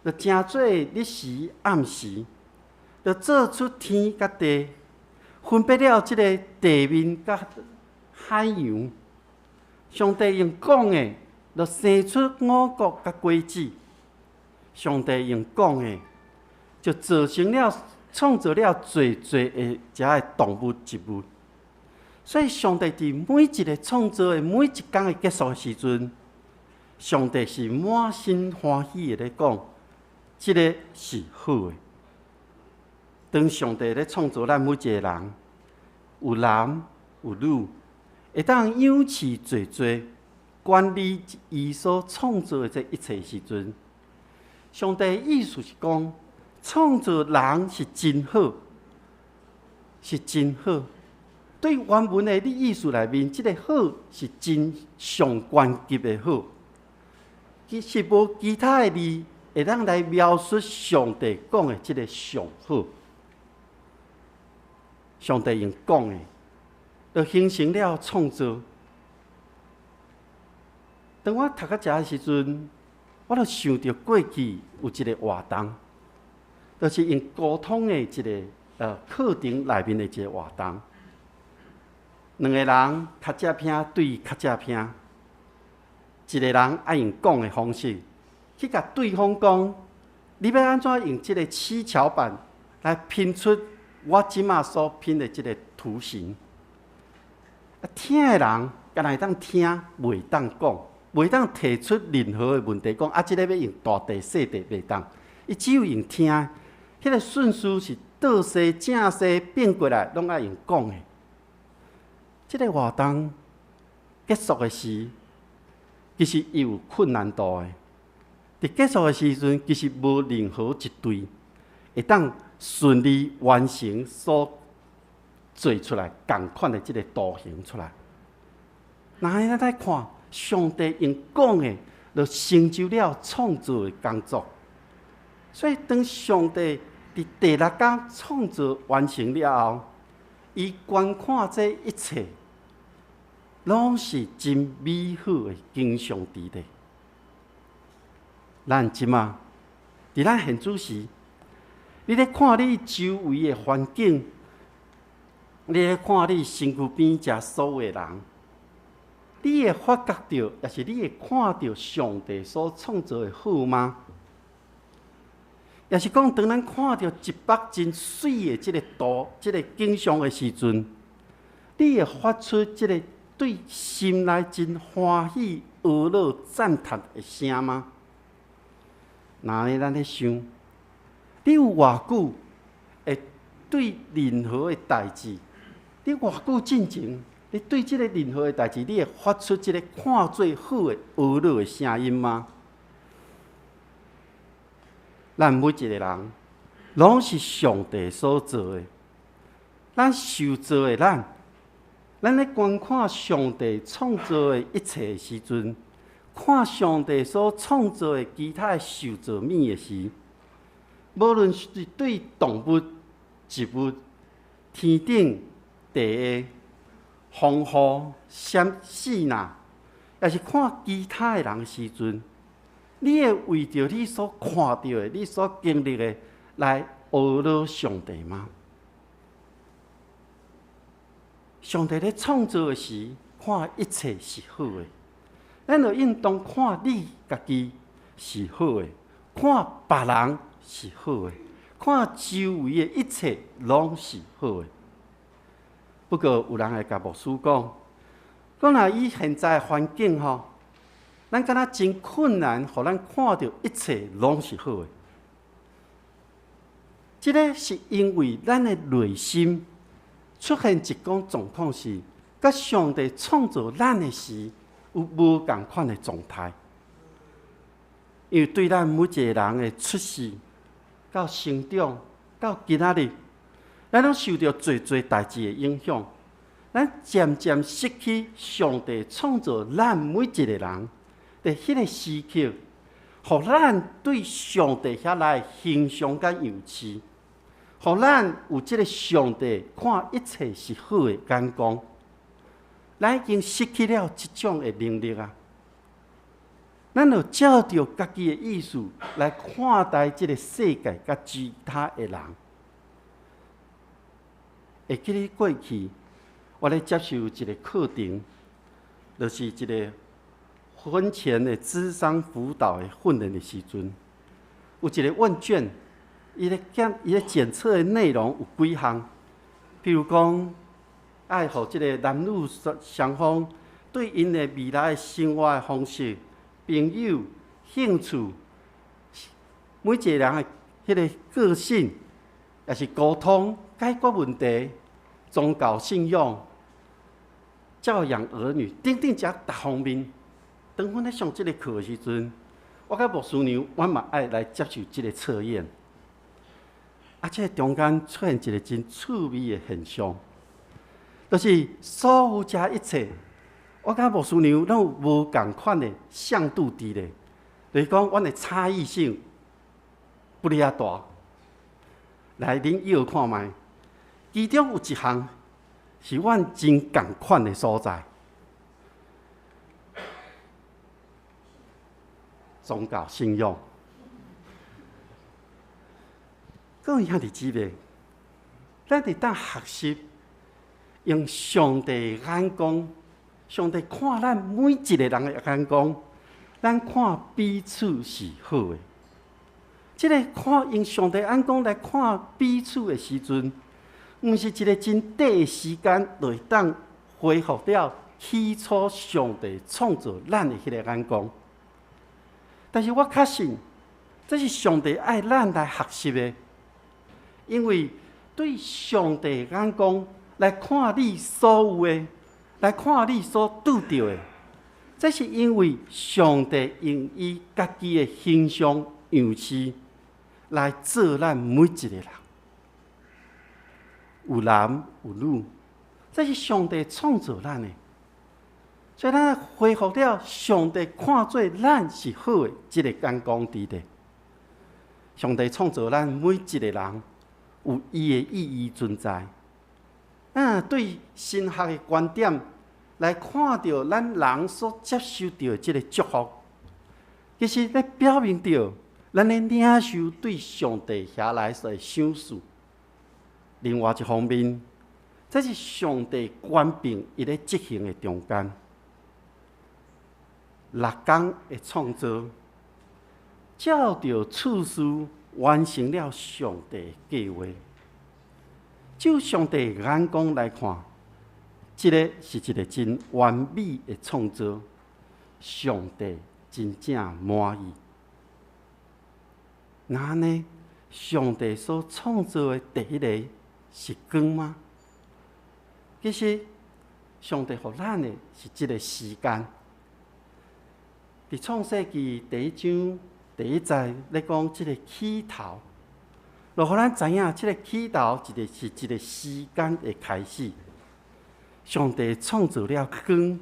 就成做日時暗時，就做出天佮地，分別了這个地面佮海洋。上帝用講的，就生出五穀佮果子。上帝用講的，就造成了創造了濟濟的遮个動物植物。所以，上帝佇每一个創造的每一工的結束的時陣，上帝是滿心歡喜的咧講，這个是好的。當上帝咧創造咱每一个人，有男有女，會當養飼濟濟，管理伊所創造的這一切時陣，上帝意思是講，創造人是真好，是真好。對原文的意思內面，這个好是真上懸級的好。其實無其他的字會當來描述上帝講的這个上好。上帝用講的，就形成了創造。當我讀到遮的時陣，我就想著過去有一個活動，就是用溝通的一个課程內面的一个活動。兩个人跤脊拼對跤脊拼，一个人愛用講的方式去共對方講，你欲按怎用這个七巧板來拼出我這馬所拼的這个圖形？啊，聽的人干焦會當聽，袂當講，袂當提出任何的問題，講啊，這个欲用大塊細塊袂當，伊只有用聽，彼个順序是倒序正序變過來，攏愛用講的。這个活動結束的時，其實伊有困難度的。佇結束的時陣，其實無任何一隊會當順利完成所做出來仝款的這个圖形出來。若按呢咱來看，上帝用講的，就成就了創造的工作。所以，當上帝佇第六工創造完成了後，伊觀看這一切，攏是真美好的景象佇咧。咱這馬佇咱現主時，你咧看你周圍的環境，你咧看你身軀邊遮所有的人，你會發覺著，抑是你會看著上帝所創造的好嗎？抑是講，當咱看著一幅真媠的這个圖、這个景象的時陣，你會發出這个對心內真歡喜、呵咾、讚嘆的聲嗎？若按呢咱咧想，你有偌久會對任何的代誌，你偌久進前，你對這个任何的代誌，你會發出這个看做好的呵咾的聲音嗎？咱每一个人，攏是上帝所造的。咱受造的咱，咱咧觀看上帝創造的一切的時陣，看上帝所創造的其他的受造物的時，無論是對動物、植物、天頂、地下、風雨、閃四若，抑是看其他的人的時陣，你會為著你所看著的、你所經歷的來呵咾上帝嗎？上帝咧創造的時，看一切是好的，咱就應當看你家己是好的，看別人是好的，看周圍的一切攏是好的。不過有人會共牧師講，講若以現在的環境吼，咱敢若真困難，予咱看著一切攏是好的。這个是因為咱的內心出現一種狀況是，佮上帝創造咱的時有無仝款的狀態。因為對咱每一個人的出世到成長到今仔日，咱攏受著濟濟代誌的影響，咱漸漸失去上帝創造咱每一個人佇彼个時刻，予咱對上帝遐來的形象佮樣式，予咱有這个上帝看一切是好的眼光，咱已經失去了這種的能力啊！咱就照著家己的意思來看待這个世界佮其他的人。會記得過去，我咧接受一个課程，就是一个婚前的諮商輔導的訓練的時陣，有一个問卷，伊咧檢測的內容有幾項，譬如講，愛予這个男女雙方對𪜶的未來的生活的方式、朋友、興趣，每一個人的彼个個性，抑是溝通、解決問題、宗教信仰、教養兒女等等，這逐方面。當阮咧上這个課的時陣，我佮牧師娘，阮嘛愛來接受這个測驗。啊，這个中間出現一个真趣味的現象，就是所有這一切，我佮牧師娘攏有無仝款的向度佇咧，就是講阮的差異性不哩遐大。來，恁搖看覓，其中有一項是阮真仝款的所在，宗教信仰。各位兄弟姊妹，咱會當學習用上帝眼光，上帝看咱每一个人的眼光，咱看彼此是好的。這个看用上帝眼光來看彼此的時陣，毋是一个真短的時間，就會當恢復了起初上帝創造咱的彼个眼光。但是我確信，這是上帝愛咱來學習的，因為對上帝眼光來看你所有的，來看你所拄著的，這是因為上帝用伊家己的形象樣式來做咱每一个人，有男有女，這是上帝創造咱的，所以咱恢復了上帝看做咱是好的這个眼光佇咧。上帝創造咱每一个人有伊的意義存在。啊，對神學的觀點來看著咱人所接受著的這个祝福，其實咧表明著咱咧領受對上帝遐來的賞賜。另外一方面，這是上帝權柄伊咧執行的中間。六工的創造，照著次序完成了上帝的計劃。就上帝眼光來看，這个是一个真完美的創造，上帝真正滿意。那呢？上帝所創造的第一个是光嗎？其實，上帝予咱的是這个時間。佇創世記第一章第一節咧講這个起頭，就予咱知影這个起頭一个是一个時間的開始。上帝創造了光，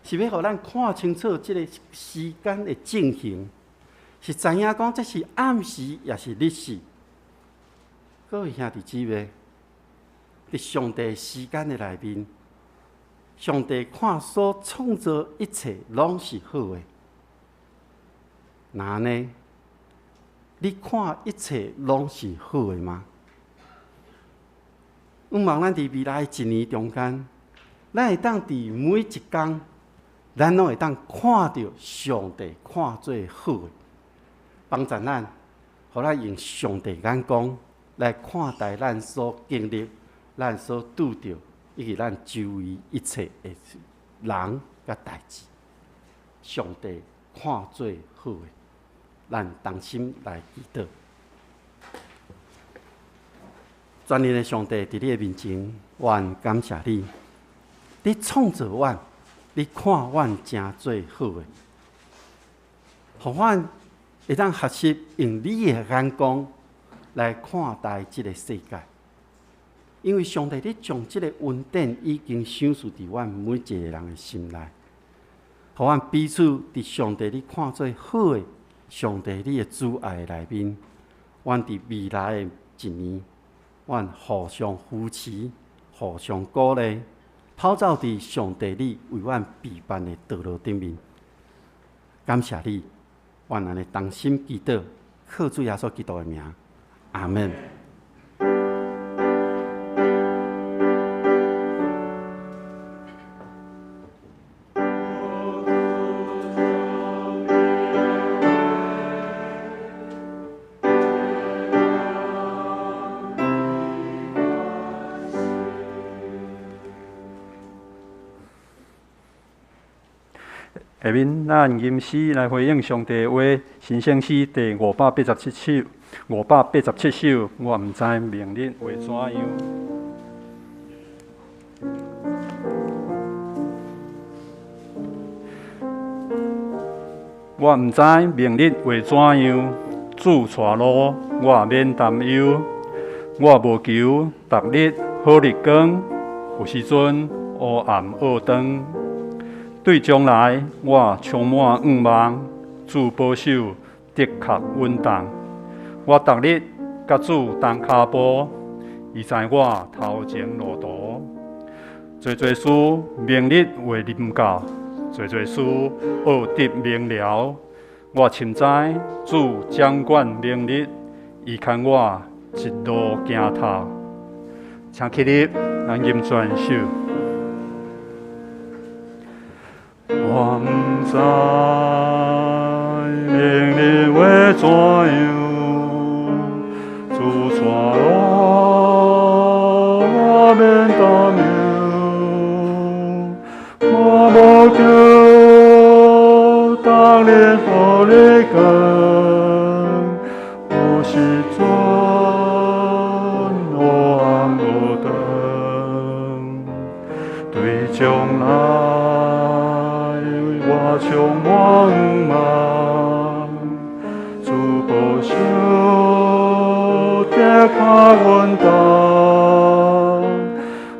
是欲予咱看清楚這个時間的進行，是知影講這是暗時，抑是日時。各位兄弟姊妹，佇上帝時間的內面，上帝看所創造一切攏是好的。那呢？你看一切攏是好的嗎？向望咱佇未來一年中間，咱會當佇每一工，咱攏會當看著上帝看做好的，幫助咱，予咱用上帝眼光來看待咱所經歷、咱所拄著以及咱周圍一切的人佮代誌。上帝看做好的，咱同心來祈禱。全能的上帝，佇你的面前，阮感謝你。你創造阮，你看阮誠做好的，予阮會當學習用你的眼光來看待這个世界。因為上帝，你將這个恩典已經賞賜佇阮每一個人的心內，予阮彼此佇上帝你看做好的，上帝你的慈愛內面，阮佇未來的一年，阮互相扶持，互相鼓勵，跑走佇上帝你為阮備辦的道路頂面。感謝你，阮按呢同心祈禱，靠主耶穌基督的名，阿們。下面咱吟詩來回應上帝話，神聖詩第587首，587首，我毋知明日會怎樣。我毋知明日會怎樣，主帶路，我免擔憂。我無求逐日好日光，有時陣烏暗僫長。對將來，我充滿向望，主保守的確穩當。我逐日佮主同跤步，伊知我頭前路途。濟濟事明日會臨到，濟濟事奧得明了。我深知主掌管明日，伊牽我一路行頭。請起立，咱吟全首。我毋知明日會怎樣，主帶路，我免擔憂。我無求逐日好日光，有時陣烏暗無燈，對將來。我充滿向望，主保守的確穩當。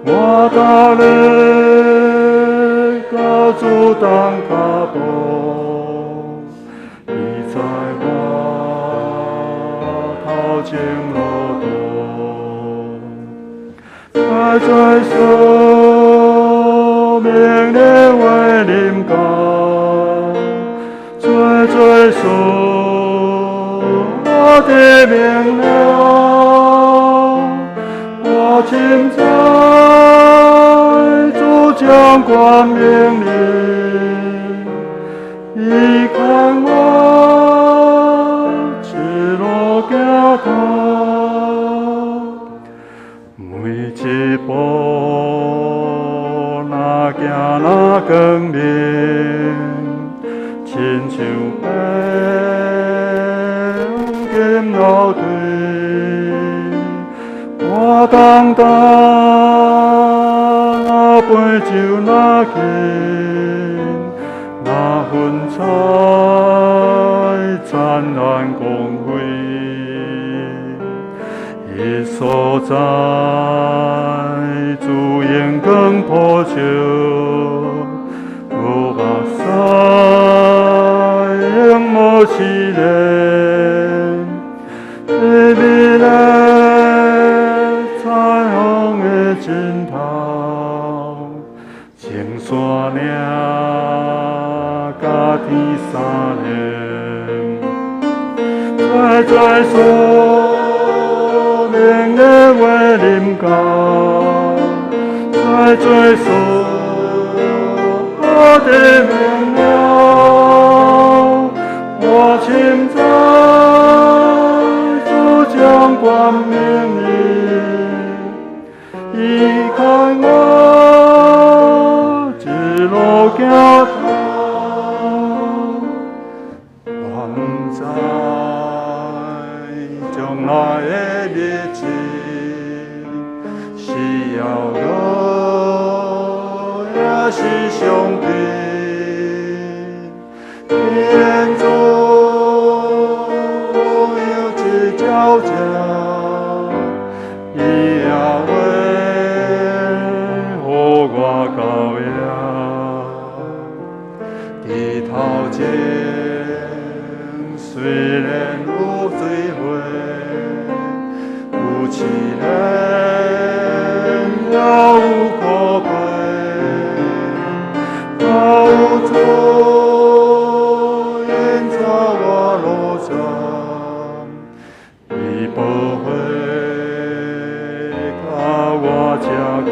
我逐日佮主同跤步，伊知我頭前路途。濟濟事明日會臨到。濟濟事我得明了，我深知主掌管明日，伊牽我一路行頭，每一步若行若光明。親像白金樓梯，我重擔背舟若輕，若雲彩燦爛光輝，彼所在主榮光普照，無目屎永無試煉，美美麗彩虹的盡頭，青山嶺佮天相連，濟濟事明日會臨到，濟濟事我得明了。我深知光明日，伊牵我一路行到，我毋知将来的日子是犹乐，抑是伤悲。天主有一鸟只，伊也会予我到遐。伫头前虽然有水火，有试炼，也有苦悲，若有主引导我路程，伊保护甲我遮扛，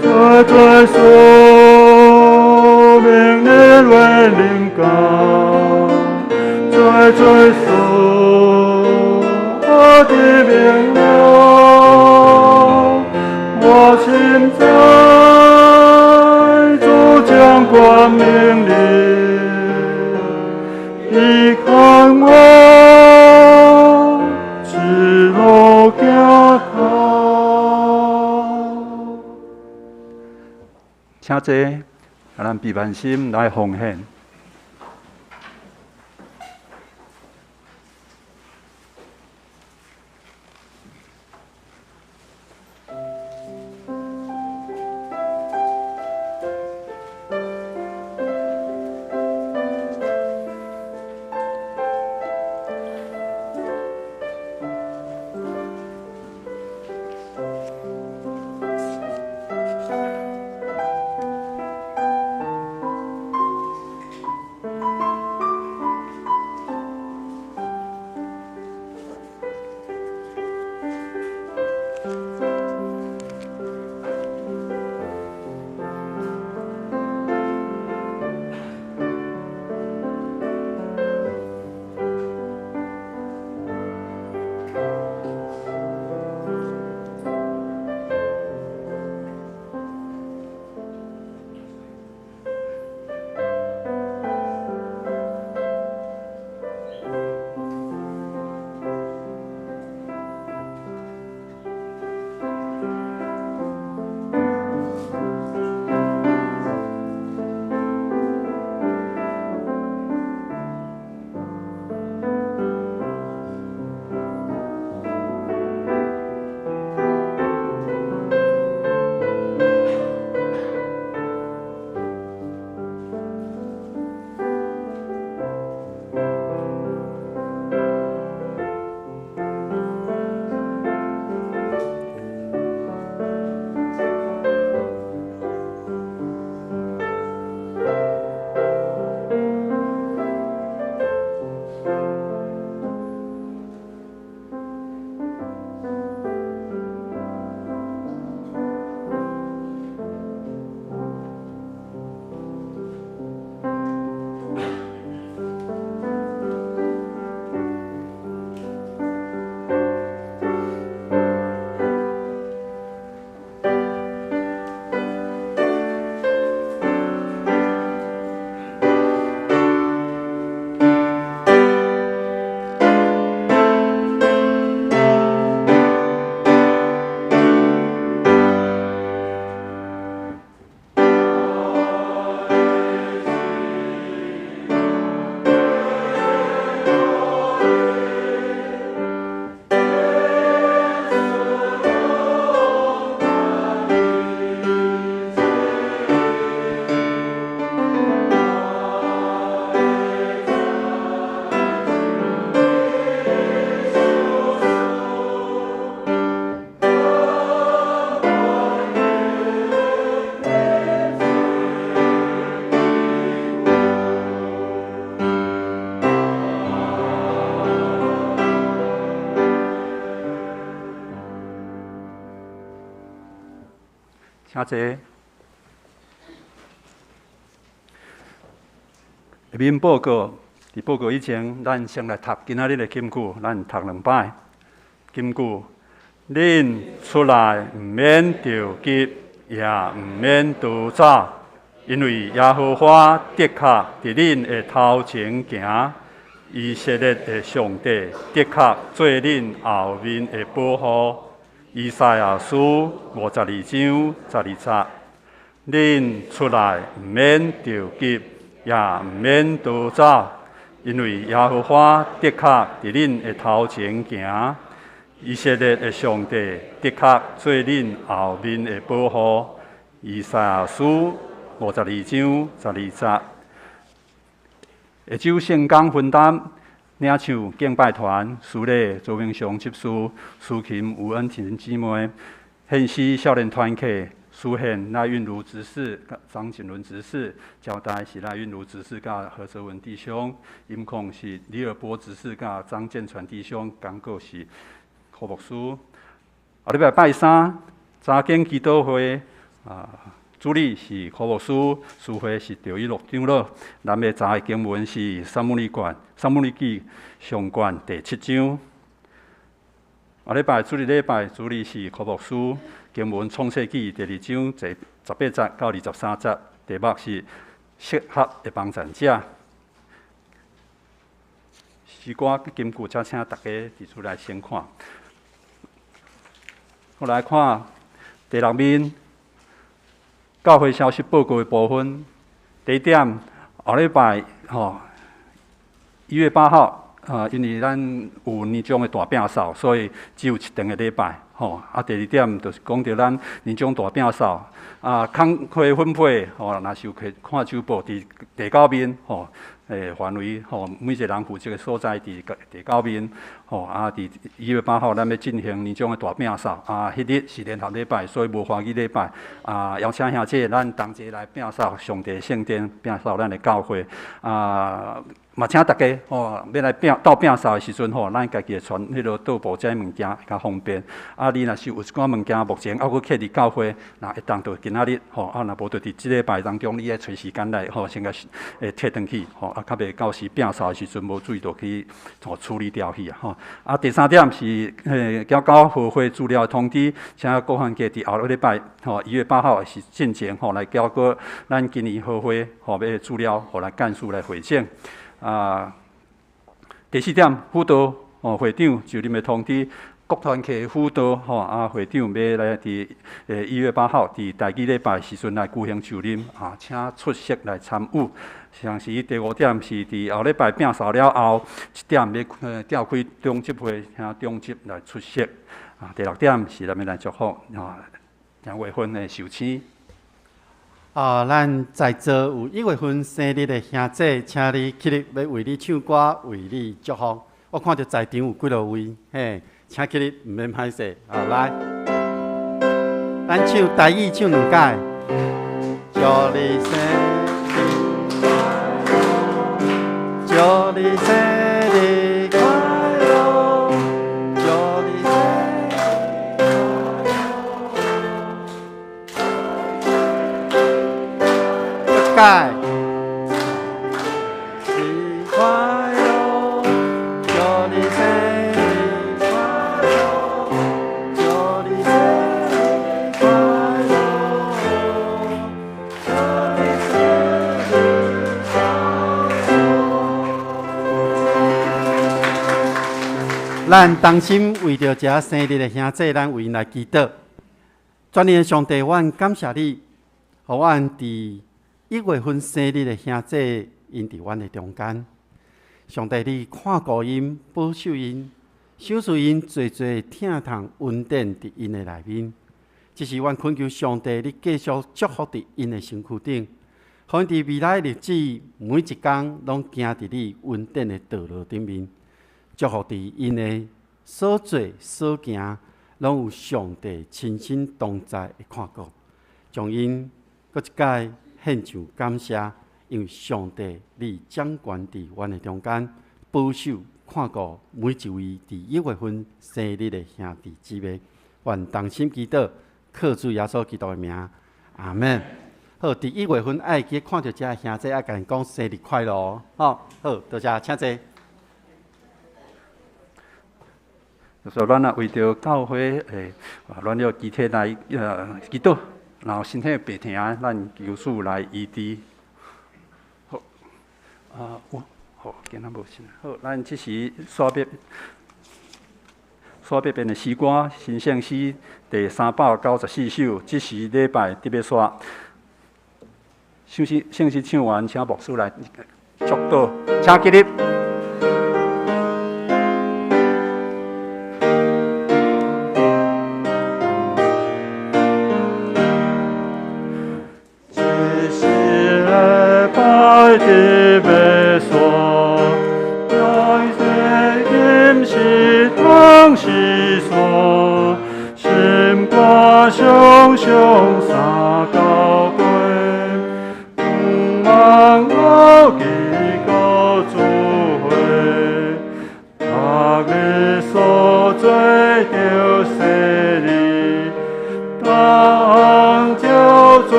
最最说明日会临到，最最说的明了，我深知主将光明日，伊牵我一路行到。请坐，咱闭万心来奉献。请坐。下面报告佇報告以前，咱先來讀今仔日的金句，咱讀兩擺。金句：恁出來毋免著急，也毋免逃走，因為耶和華的確佇恁的頭前行，以色列的上帝的確做恁後面的保護。以賽亞書52章12節。恁出來毋免著急，也毋免逃走，因為耶和華的確佇恁的頭前行，以色列的上帝的確做恁後面的保護。以賽亞書52章12節。下晝聖工分擔，領唱敬拜團，司禮周明雄執事，司琴吳恩婷姊妹，獻詩少年團契，司獻賴韻如執事、張景倫執事，交代是賴韻如執事佮何澤文弟兄，音控是李爾波執事佮張建傳弟兄，講告是柯牧師。後禮拜拜三，查經祈禱會啊，主禮是柯牧師，司會是趙一樂長老。咱欲查的經文是撒母耳卷、撒母耳記上卷第七章。後禮拜主日禮拜，主禮是柯牧師，經文創世記第二章第18節到23節，題目是適合的幫贊者。詩歌金句，才請大家佇厝內先看。我來看第六面教會消息報告的部分。第一點，後禮拜吼1月8號。啊，因為咱有年終的大摒掃，所以只有一頓的禮拜，吼。啊，第二點就是講著咱年終大摒掃，啊，工課分配，吼，若是有看週報佇地九面，吼，範圍，吼，每一個人負責的所在佇地九面，吼，啊，佇1月8號，咱欲進行年終的大摒掃，啊，彼日是聯合禮拜，所以無華語禮拜，啊，邀請兄弟咱同齊來摒掃上帝聖殿，摒掃咱的教會，啊。嘛，請大家吼，欲來摒鬥摒掃的時陣吼，咱家己會傳彼个桌布這物件較方便。啊，你若是有一寡物件目前猶閣囥佇教會，若會當就今仔日吼，啊，若無就佇這禮拜當中，你愛揣時間來吼，先共會提轉去吼，啊，較袂到時摒掃的時陣無注意就去吼處理掉去啊吼。啊，第三點是交交和會資料的通知，請各團契佇後個禮拜吼，1月8號是進前吼來交過咱今年和會吼欲資料，予咱幹事來匯整。啊，第四點，輔導哦，會長就任的通知，各團契輔導吼啊，會長欲來佇1月8號佇台語禮拜時陣來舉行就任啊，請出席來參與。同時第五點是佇後禮拜摒掃了後，七點欲召開長執會，請長執來出席。啊，第六點是咱欲來祝福啊，鄭月芬的壽星。啊，咱在座有一月份生日的兄弟，請你起立，欲為你唱歌，為你祝福。我看著在場有幾落位，嘿，請起立，毋免歹勢。好，來，咱唱台語唱兩擺。祝你生日快樂，祝你生日快樂，祝你生日快樂。快樂，祝你生日快樂，祝你生日快樂，祝你生日快樂。咱同心為著這生日的兄弟，咱為𪜶來祈禱。全能的上帝，阮感謝你，予阮佇一月份生日的兄弟，𪜶佇阮的中間。上帝，你看顧𪜶，保守𪜶，賞賜𪜶濟濟疼痛恩典佇𪜶的內面。這是阮懇求上帝，你繼續祝福佇𪜶的身軀頂，予𪜶佇未來日子每一工攏行佇你恩典的道路頂面，祝福佇𪜶的所做所行，攏有上帝親身同在的看顧，將𪜶閣一擺獻上感謝，因為上帝你掌權佇阮的中間，保守看顧每一位佇一月份生日的兄弟姊妹，願同心祈禱，靠主耶穌基督的名，阿門。好，佇1月份愛記看著遮兄弟，愛共𪜶講生日快樂，吼，好，多謝，請坐。所以咱也為著教會咱要集體來祈禱，然後身體病疼，咱求主來醫治。好，啊，有，好，今仔無先。好，咱這時煞欲煞欲變的詩歌，新聖詩第394首，這時禮拜特別煞。聖詩聖詩唱完，請牧師來祝禱，請起立。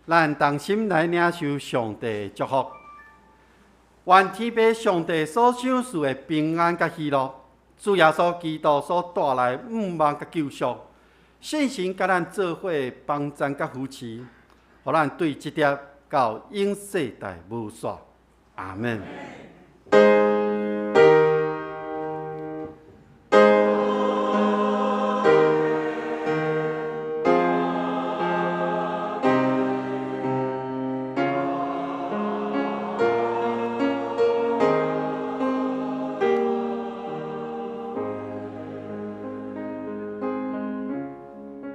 咱同心來領受上帝的祝福，願天父上帝所賞賜的平安佮喜樂，主耶穌基督所帶來的盼望佮救贖，聖神佮咱做伙幫贊佮扶持，予咱對這粒到永世代無煞。阿們。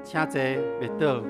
請坐，袂倒。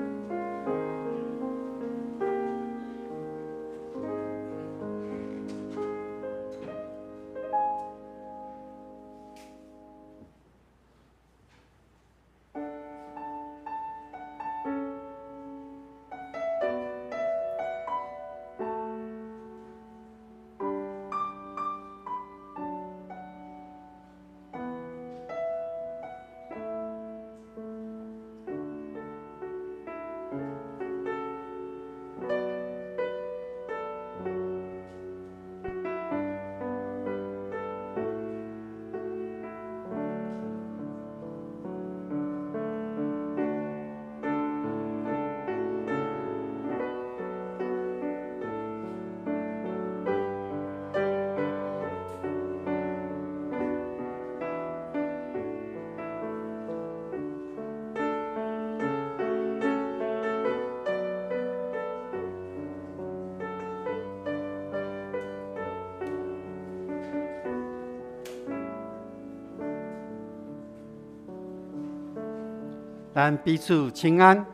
咱彼此請安。